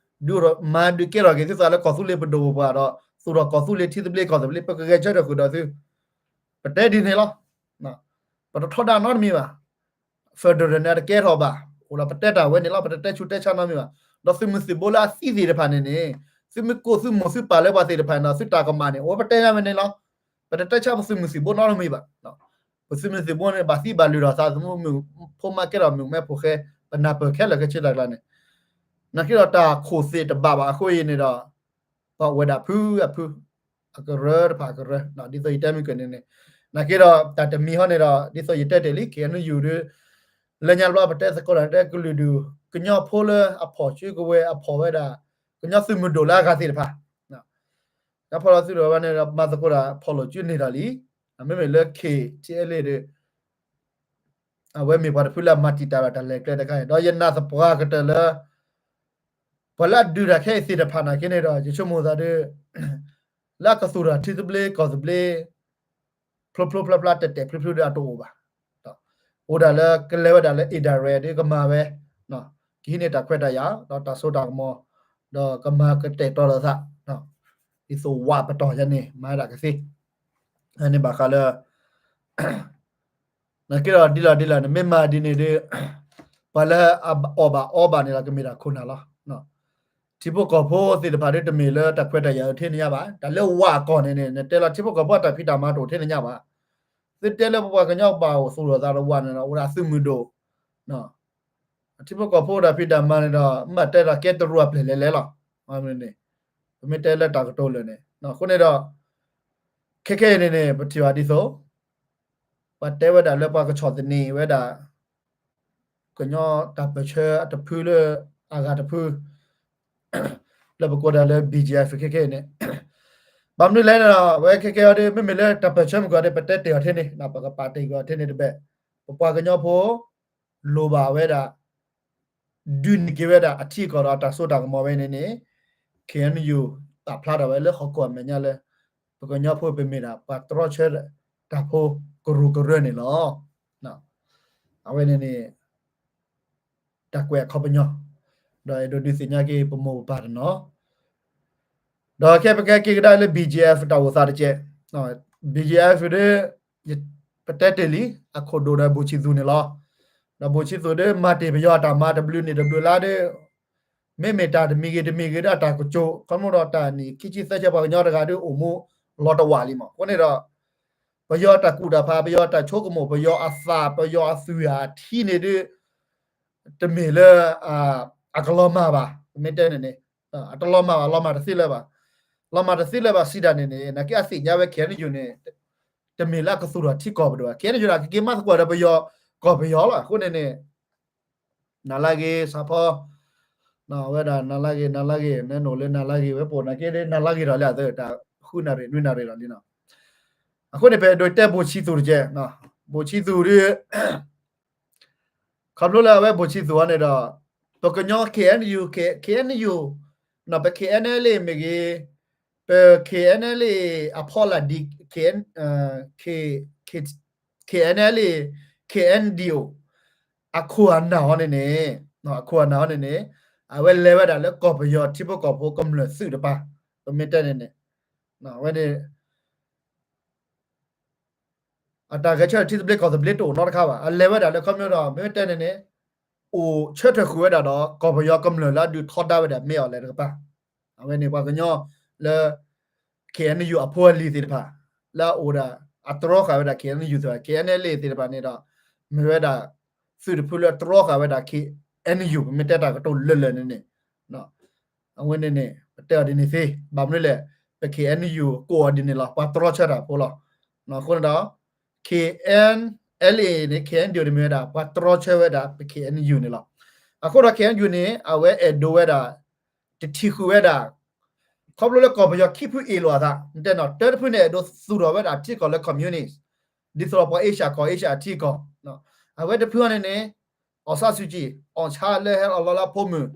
ဒုးမၤဒုးကဲထီၣ်က့ၤသုသးလၢကီၢ်သူလ့ၤပဒိၣ်ပပှၢ်ဒီး သူၣ်ထီၣ်ကီၢ်သူလ့ၤထံသဘျ့ကီၢ်သဘျ့ ပကဂဲၤဆၢထၢၣ်ဃုာ်ဒီးသု ပတဲဒ်န့ၣ်လီၤ. ပတထီဒါနီတမံၤဘၣ်. federal န့ၣ် အတကဲထီၣ်ဘၣ်. အိၣ်ဒီးပတဲတၢ်ဝဲန့ၣ်လီၤ. ပတတဲဆူးတဲဆါနီတမံၤဘၣ်. ဒီးသုးမုၢ်သံၣ်ဘိလၢအသံသ့ၣ်တဖၣ်န့ၣ်န့ၣ် သုမ့ၢ်ကိးသုမိၢ်သုပၢ်လၢပှၤသ့ၣ်တဖၣ်န့ၣ်ဒီး သုတၢ်ကမၣ်န့ၣ် အိၣ်ပတဲညါဝဲန့ၣ်လီၤ. ပတတဲဆါပသုးမုၢ်သံၣ်ဘိနီတမံၤဘၣ်. ပသုးမုၢ်သံၣ်ဘိန့ၣ် ဘၣ်သံဘၣ်လုၢ်ထီၣ်သးသမူ ဖိမါကဲထီၣ်မုၣ်မဲဖိဃဲ ပနၢ်ပၢၢ်ခဲလၢာ်ခဲဆ့တၢ်ကျါန့ၣ် နာ်က့ဒီးတၢ်ခိၣ်သ့ၣ်တဘၣ်ဘၣ်အဃိအံၤန့ၣ်ဒီး ပှၤအိၣ်ဝဲဒၣ်ဖုအဖု အကရၢတဖၣ်အကရၢ ဒ်သိးယတဲမုၢ်ကၢၢ်န့ၣ်န့ၣ် နာ်က့ဒီးတၢ်တမံၤဟီန့ၣ်ဒီး ဒ်သိးယတဲတ့ၢ်လံ KNU ဒုး လၢညါတဘျီပတဲသကိးတၢ်တဲကလုာ်ဒူၣ် ကညီဖိလၢအဖီၣ်စုကဝဲၤအဖီၣ်ဝဲဒၣ် ကညီသုးမုၢ်ဒိၣ်လၢအဂၤသ့ၣ်တဖၣ် ကညီဖီၣ်လီၤသုးဒိၣ်ဝဲန့ၣ်ဒီး မၤသကိးတၢ်ဖီၣ်လိာ်စုန့ၢ်တၢ်လံ. မ့မ့ၢ်လၢ KTLA ဒုး အဝဲမ့ၢ်ပှၤတဖုလၢအမၤတံာ်တာ်ဝဲတၢ်လဲၤကျဲတခါအံၤ ဒီးယနာ်သပှၢ်ကတၢၢ်လၢ ပှၤလၢအဒုးတၢ်ခဲအံၤသ့ၣ်တဖၣ်နာ်က့န့ၣ်ဒီး ယဆိကမိၣ်သးဒုး လၢအကသူၣ်ထီၣ်ထံသဘျ့ကီၢ်သဘျ့ ဖျိဖျိဖျါဖျါတဲာ်တဲာ်ဖျုဖျုဒုးအတအိၣ်ဘၣ်. အိၣ်ဒၣ်လၢကလဲၤဝဲဒၣ်လၢ indirect ဒုးကမၤဝဲ ကဟံးန့ၢ်တၢ်ခွဲးတၢ်ယာ် ဒီးတၢ်စိတၢ်ကမီၤ ဒီးကမၤကတဲာ်ကတီၤလိာ်သး ဒ်သိးဝးပတီၢ်ယါန့ၣ် မၤဒၣ်ကသ့ န့ၣ်ဘၣ်ဃးလၢ နာ်က့ဒီးဒ်လဲၣ်ဒ်လဲၣ်န့ၣ် မ့ၢ်မၤဒ်န့ၣ်ဒီး ပှၤလၢအအီၣ်ဘၣ်အီဘၣ်န့ၣ်ဒီးကမ့ၢ်ဒၣ်ခိၣ်နၢ်လီၤ. ထံဖိကီၢ်ဖိသ့ၣ်တဖၣ်ဒုးတမ့ၢ်လၢတၢ်ခွဲးတၢ်ယာ်အီၤထဲန့ၣ်ညါဘၣ်. တၢ်လၢဝးအကီၢ်န့ၣ်န့ၣ် နတဲလီၤထံဖိကီၢ်ဖိအတၢ်ဖံးတၢ်မၤတအိၣ်ထဲန့ၣ်ညါဘၣ်. သုတဲလၢပပှၤကညီဘၣ်အိၣ်သူၣ်ထီၣ်သးဒီးဝးန့ၣ်ဒီး အိၣ်ဒၣ်သုးမုၢ်ဒိၣ် ထံဖိကီၢ်ဖိတၢ်ဖံးတၢ်မၤန့ၣ်ဒီး မ့ၢ်တဲဒီးကဲတရူးအပျဲၢ်လဲၤလဲၤလီၤ. ပမ့ၢ်တဲလၢတၢ်ကတိၤလၢာ်န့ၣ် အဃိန့ၣ်ဒီး ခဲခဲအံၤန့ၣ်န့ၣ် ပထံၣ်ဘၣ်ဒ်သိး ပှၤတဲဝဲဒၣ်လၢပှၤကဆီၣ်သနံးဝဲဒၣ် ကညီတၢ်ပၢၢ်ဆၢအတဖုလၢအဂၤတဖု လၢပကိးဒၣ်လၢ BGF ခဲခဲအံၤန့ၣ် ဘၣ်မနုၤလဲၣ်န့ၣ်ဒီး အဝဲခဲခဲအံၤဒီး မ့မ့ၢ်လၢတၢ်ပၢၢ်ဆၢမုၢ်ကီၢ်ဒီး ပတဲတ့ၢ်အီၤထဲန့ၣ် ပကပာ်တ့ၢ်ကွံာ်အီၤထဲန့ၣ်တဘ့ၣ် ပပှၤကညီဖိ လိၣ်ဘၣ်ဝဲဒၣ် ဒုးန့ၢ်က့ၤဝဲဒၣ်အထံအကီၢ်ဒီးတၢ်စိတၢ်ကမီၤဝဲန့ၣ်န့ၣ် KNU ပာ်ဖျါထီၣ်ဝဲလၢဟီၣ်ခိၣ်အမဲာ်ညါလၢ ပကညီဖိပမ့ၢ်ဒၣ်ပှၤတြီဆၢတၢ်ဖိကရူၢ်ကရၢန့ၣ်လီၤ. အဝဲန့ၣ်န့ၣ် တၢ်ကွဲးအခီပညီ ဒီးအဲၣ်ဒိးဒုးသ့ၣ်ညါက့ၤပမိၢ်ပပၢ်တနီၤ ဒီးခဲပကဲက့ၤကဒါလၢ BGF တၢ်အိၣ်သးတကဲး BGF ဒီး ပတဲတ့ၢ်လံ အခိၣ်ဒိၣ်ဒီးဘိၣ်ဆံးသူၣ်န့ၣ်လီၤ. ဒီးဘိၣ်ဆံးသူၣ်ဒီး မၤတ့ၢ်ပယီၤအတၢ်မၤတဘျုးနံၣ်တဘျုးလါဒီး မ့မ့ၢ်တၢ်တမံၤဂ့ၤတမံၤဂ့ၤဒီးတၢ်ကစိၤ ခီဖျိဒီးတၢ်နံၣ်ခံဆံသၢဆံပှၤကညီတဂၤဒီးအိၣ်မူလီၤတဝာ်လံမး အဃိန့ၣ်ဒီး ပယီၤတၢ်ကူၣ်တၢ်ဖး ပယီၤတၢ်ဆိကမိၣ် ပယီၤအသး ပယီၤအသွံၣ်အထံန့ၣ်ဒီး တမ့ၢ်လၢ အကလီၤမၢ်ဘၣ် မ့ၢ်တဲန့ၣ်န့ၣ် အတလီၤမၢ်ဘၣ် လီၤမၢ်တသ့လၢၤဘၣ် လီၤမၢ်တသ့လၢၤဘၣ်စံးဒၣ်န့ၣ်န့ၣ် နာ်က့အသ့ၣ်ညါဝဲ KNU န့ၣ် တမ့ၢ်လၢအကသူၣ်ထီၣ်ထံကီၢ်ပဒိၣ်ဘၣ် KNU ဒၣ်ကက့ၤမၤသကိးဒီးပယီၤ ကီၢ်ပယီၤလီၤ အဃိန့ၣ်န့ၣ် နၤလၢဂ့ၤ ဆၣ်ဖီ ဝဲဒၣ် နၤလၢဂ့ၤ နၤလၢဂ့ၤ နနအိၣ်လၢနၤလၢဂ့ၤဝဲပိာ် နာ်က့ဒ်နၤလၢဂ့ၤဒီးလံ အသး တၢ်ဃုနၣ်ရံၣ် နွံနၣ်ရံၣ်ဒီးလံနီၤ အဃိန့ၣ် ပအဲၣ်ဒိးတဲဘိၣ်ဆံးသူၣ်တကဲး ဘိၣ်ဆံးသူၣ်ဒီး ခီဖျိလၢအဝဲဘိၣ်ဆံးသူၣ်အီၤန့ၣ်ဒီး ပကညီ KNU KNU ပ KNLA မ့ၢ်ဂ့ၤ ပ KNLA အဖီလာ်ဒ် KNLA KNDO အခိၣ်အနၢ်ဟီန့ၣ်န့ၣ် အခိၣ်အနၢ်ဟီန့ၣ်န့ၣ် အဝဲလဲၤဝဲဒၣ်လၢကီၢ်ပယီၤထံဖိကီၢ်ဖိကမျၢၢ်သုးတပၤ ပမ့ၢ်တဲန့ၣ်န့ၣ် အဝဲန့ၣ် အတၢ်ဂဲၤဆၢထၢၣ်ထံသဘျ့ကီၢ်သဘျ့တအိၣ်နီတခါဘၣ် အလဲၤဝဲဒၣ်လၢခီဖျိဒီး မ့မ့ၢ်တဲန့ၣ်န့ၣ် အိၣ်ဆၢထၢၣ်ဃုာ်ဝဲဒၣ်ဒီး ကီၢ်ပယီၤကမျၢၢ်လၢအဒုးထီဒါဝဲဒၣ်မ့ၢ်အီၤလဲၣ်တကပၤ အဝဲန့ၣ်ပှၤကညီလၢ KNU အဖိအလံၤသ့ၣ်တဖၣ် လၢအအိၣ်ဒၣ် အတြီဃာ်ဝဲဒၣ် K N U သ့ၣ်တဖၣ် K N L A သ့ၣ်တဖၣ်န့ၣ်ဒီး မ့ၢ်ဝဲဒၣ် သုးတဖုလၢအတြီဃာ်ဝဲဒၣ် K N U ပမ့ၢ်တဲတၢ်ကတိၤလၢာ်လၢာ်န့ၣ်န့ၣ် အဝဲန့ၣ်န့ၣ် ပတဲအီၤဒ်န့ၣ်သ့ ဘၣ်မနုၤလဲၣ် ပ K N U ကိးအီၤဒ်န့ၣ်လီၤ ပှၤတြီဆၢတၢ်ဖိလီၤ. အဃိန့ၣ်ဒီး K N L A န့ၣ် K N D O န့ၣ်မ့ၢ်ဝဲဒၣ် ပှၤတြီဆၢဝဲဒၣ် ပ K N U န့ၣ်လီၤ. အဃိဒီး K N U န့ၣ် အဝဲအဲၣ်ဒိးဝဲဒၣ် တထံၣ်ဃုာ်ဝဲဒၣ် ခီဖျိလၢကီၢ်ပယီၤခံဖုအ့ၣ်လိာ်အသး နတဲနီၤ တၢတဖုန့ၣ် အဲၣ်ဒိးသူၣ်ထီၣ်ဝဲဒၣ်အထံအကီၢ်လၢ communist ဒ်သိးဒီးပှၤအ့ရှၢၣ်ကီၢ်အ့ရှၢၣ်အထံအကီၢ် အဝဲတဖုန့ၣ်န့ၣ် အောင်ဆန်းစုကြည် အောင်ဆန်းလၢဟဲအလီၤလၢအဖိမုၣ်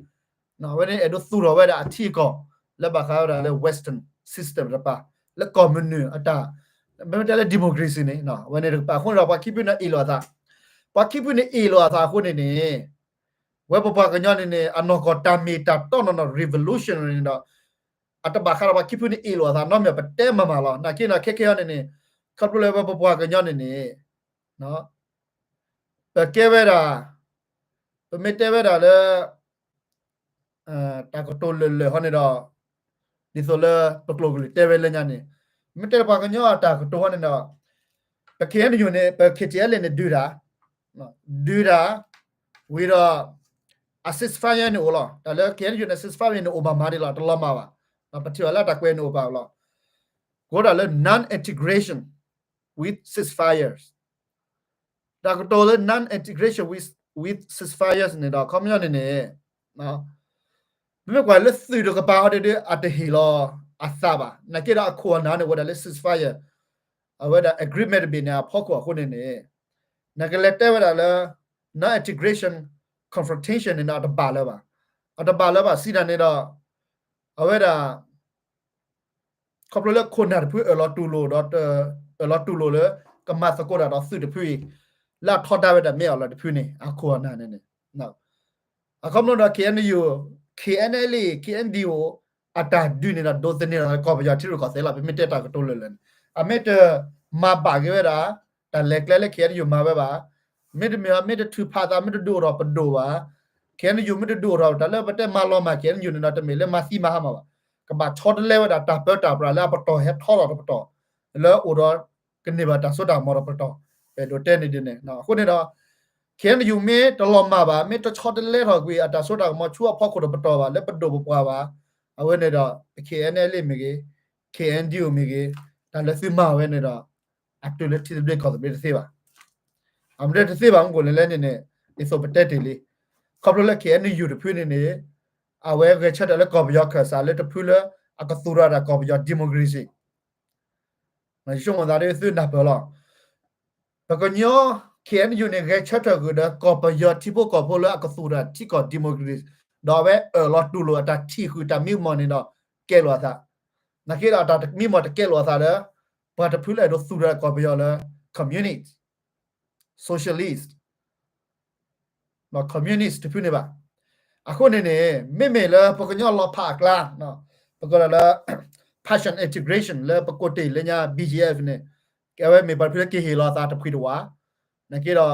အဝဲန့ၣ်အဲၣ်ဒိးသူၣ်ထီၣ်ဝဲဒၣ်အထံအကီၢ် လၢဘၣ်ဃးဝဲဒၣ်လၢ Western system တပၤ လၢကီၢ်မနုၤအတၢ် မ့မ့ၢ်တဲလၢ democracy န့ၣ် အဝဲန့ၣ်တကပၤ အဃိန့ၣ်ဒီးပှၤခံဖုန့ၣ်အ့ၣ်လိာ်အသး ပှၤခံဖုန့ၣ်အ့ၣ်လိာ်အသးအဃိန့ၣ်န့ၣ် ဝဲပပှၤကညီန့ၣ်န့ၣ် အနီၢ်ကီၢ်တၢ်မ့ၢ်တၢ်တီနီၢ်နီၢ် revolutionary န့ၣ်ဒီး အတဘၣ်ဃးဒီးပှၤခံဖုန့ၣ်အ့ၣ်လိာ်အသးနီတမံၤ ပတဲမၤမၤလီၤ. နာ်က့န့ၣ် ခဲခဲအံၤန့ၣ်န့ၣ် ခီဖျိလၢဝဲပပှၤကညီန့ၣ်န့ၣ် ပကဲဝဲဒၣ် ပမ့ၢ်တဲဝဲဒၣ်လၢ တၢ်ကတိၤလၢာ်လၢာ်ဟီန့ၣ်ဒီး ဒ်သိးလၢပကျိာ်ကလုာ်တဲဝဲလၢညါန့ၣ် မ့ၢ်တဲပှၤကညီအတၢ်ကတိၤဟီန့ၣ်ဒီး ပ K N U န့ၣ် ပ K T L A န့ၣ် ဒုးတၢ် ဒုးတၢ် ဝံၤဒီး အ ceasefire န့ၣ်အိၣ်လီၤ. တၢ်လၢ K N U န့ၣ် ceasefire န့ၣ်အိၣ်ဘၣ်မးဒ်လီၤ တလီၤမၢ်ဘၣ်. ပထံၣ်ဘၣ်လၢတၢ်ကွဲးန့ၣ်အိၣ်ပာ်လီၤ ကိးဒၣ်လၢ non-integration with ceasefires တၢ်ကတိၤလၢ non-integration with, with ceasefires န့ၣ်ဒီး ခီပညီန့ၣ်န့ၣ် ပမ့ၢ်ကွၢ်လၢသုးတကပၤဟီဒ်ဒ် အတဟ့ၣ်လီၤအသးဘၣ်. နာ်က့ဒီးအခိၣ်အနၢ်န့ၣ် အိၣ်ဝဲဒၣ်လၢ ceasefire အဝဲဒၣ် agreement တဘ့ၣ်န့ၣ် အဖီခိၣ်အဃိန့ၣ်န့ၣ် နကလဲၤတဲဝဲဒၣ်လၢ non-integration confrontation န့ၣ်ဒီး အတဘၣ်လၢၤဘၣ်. အတဘၣ်လၢၤဘၣ် စံးတၢ်န့ၣ်ဒီး အဝဲဒၣ် ခီဖျိလၢခိၣ်နၢ်တဖုအၢၣ်လီၤတူၢ်လိာ်ဒီး အၢၣ်လီၤတူၢ်လိာ်လၢ ကမၤသကိးတၢ်ဒီးသုးတဖုအံၤ လၢအထီဒါဝဲဒၣ်မ့ၢ်အီၤလီၤတဖုန့ၣ် အခိၣ်အနၢ်န့ၣ်န့ၣ် အခီပညီဒီး K N U, K N L A, K N D O အတၢ်ဒုးန့ၣ်ဒီး ဒိးသန့ၤဒီးကီၢ်ပယီၤထံရူၢ်ကီၢ်သဲးလီၤ. ပမ့ၢ်တဲတၢ်ကတိၤလၢာ်လၢာ်န့ၣ် အမ့ၢ်တမၤဘၣ်က့ၤဝဲဒၣ် တၢ်လဲၤကျဲလၢ K N U မၤဝဲဘၣ်. မ့တမ့ၢ် မ့ၢ်တထုးဖးသး မ့ၢ်တဒုးအိၣ်ထီၣ်ပဒိၣ်ဘၣ်, K N U မ့ၢ်တဒုးအိၣ်ထီၣ် တၢ်လၢပတဲမၤလီၤမၢ် K N U န့ၣ်ဒီး တမ့ၢ်လၢမၤသံမၤဟါမၢ်ဘၣ်. ကဘၣ်ဆီတလဲဝဲဒၣ်တၢ်ပၢတၢ်ပြးလၢအပတီၢ်ဟဲထီထီၣ်တပတီၢ် လၢအိၣ်ဒီးကန့ၢ်ဘၣ်တၢ်စိတၢ်ကမီၤတပတီၢ် ပအဲၣ်ဒိးတဲန့ၣ်ဒ်န့ၣ်. အဃိန့ၣ်ဒီး K N U မ့ၢ်တလီၤမၢ်ဘၣ် မ့ၢ်တဆီတလဲထီၣ်ကွံာ်အတၢ်စိတၢ်ကမီၤဆူအဖီခိၣ်တပတီၢ်ဘၣ် လၢပဒိၣ်ပပှၢ်ဘၣ် အဝဲန့ၣ်ဒီး K N L A မ့ၢ်ဂ့ၤ K N D O မ့ၢ်ဂ့ၤ တၢ်လၢသုမၤဝဲန့ၣ်ဒီး အတုၤလၢထံသဘျ့ကီၢ်သဘျ့တသ့ဘၣ်. အမ့ၢ်တသ့ဘၣ်မ့ၢ်ကိၣ်လဲၣ်လဲၣ်န့ၣ်န့ၣ် ဒ်သိးပတဲတ့ၢ်လံ. ခီဖျိလၢ K N U တဖုန့ၣ်န့ၣ် အဝဲဂဲၤဆၢထၢၣ်လၢကီၢ်ပယီၤခၢၣ်စးလၢတဖုလၢအကသူၣ်ထီၣ်ဒၣ်ကီၢ်ပယီၤ democracy ယဆိကမိၣ်သးဒ်သုနၢ်ပၢၢ်လီၤ. ပကညီ K N U န့ၣ် ဂဲၤဆၢထၢၣ်ဃုာ်ဒီးကီၢ်ပယီၤထံဖိကီၢ်ဖိလၢအကသူၣ်ထီၣ်ထံကီၢ် democracy ဒီးအဝဲအၢၣ်လီၤတူၢ်လိာ်အတၢ်ထံၣ်ဃုာ်တၢ်မံမီၢ်န့ၣ်ဒီးကဲလိာ်အသး. နာ်က့ဒီးအတၢ်မံမီၢ်တကဲလိာ်အသးလၢ ပှၤတဖုလၢအဲၣ်ဒိးသူၣ်ထီၣ်ကီၢ်ပယီၤလၢ communist, socialist, communist တဖုန့ၣ်ဘၣ်. အဃိန့ၣ်န့ၣ် မ့မ့ၢ်လၢပကညီလီၤဖးအကျါ ပကလၢ partial integration လၢပကိးတ့ၢ်လၢညါ B G F န့ၣ် ကဲဝဲမ့ၢ်ပှၤတဖုလၢကဟ့ၣ်လီၤအသးတဖုတဝး, နာ်က့ဒီး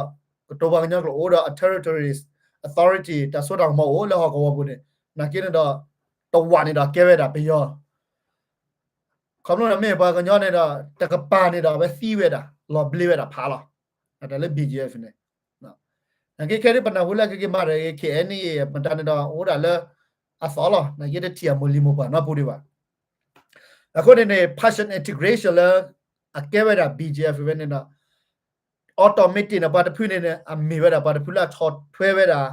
ကတိၤပှၤကညီကျိာ်အိၣ်ဒီး အ territories, authority တၢ်စိတၢ်ကမီၤအိၣ်လၢဟီၣ်ကဝီၤပူၤန့ၣ် နာ်က့န့ၣ်ဒီး တဝးန့ၣ်ဒီးကဲဝဲဒၣ်ပယီၤ ခီဖျိန့ၣ်မ့ၢ်ပှၤကညီန့ၣ်ဒီး တကပၤန့ၣ်ဒီးအဝဲသံဝဲဒၣ် လီၤဘျ့ဝဲဒၣ်ဖးလီၤ. တၢ်လၢ B G F န့ၣ် နာ်က့ခဲဒ်ပနၢ်ဟူလၢကက့ၤမၤဒီး K N A မတၤန့ၣ်ဒီး အိၣ်ဒၣ်လၢအသီလီၤ. နာ်က့တထံၣ်အမိၢ်လံၤမိၢ်ပှၢ်နီတပူၤဒံးဘၣ်. အဃိန့ၣ်န့ၣ် partial integration လၢ အကဲဝဲဒၣ် B G F ဝဲန့ၣ်ဒီး automatic န့ၣ် ပှၤတဖုန့ၣ်န့ၣ် အမ့ၢ်ဝဲဒၣ်ပှၤတဖုလၢအဆီၣ်ထွဲဝဲဒၣ်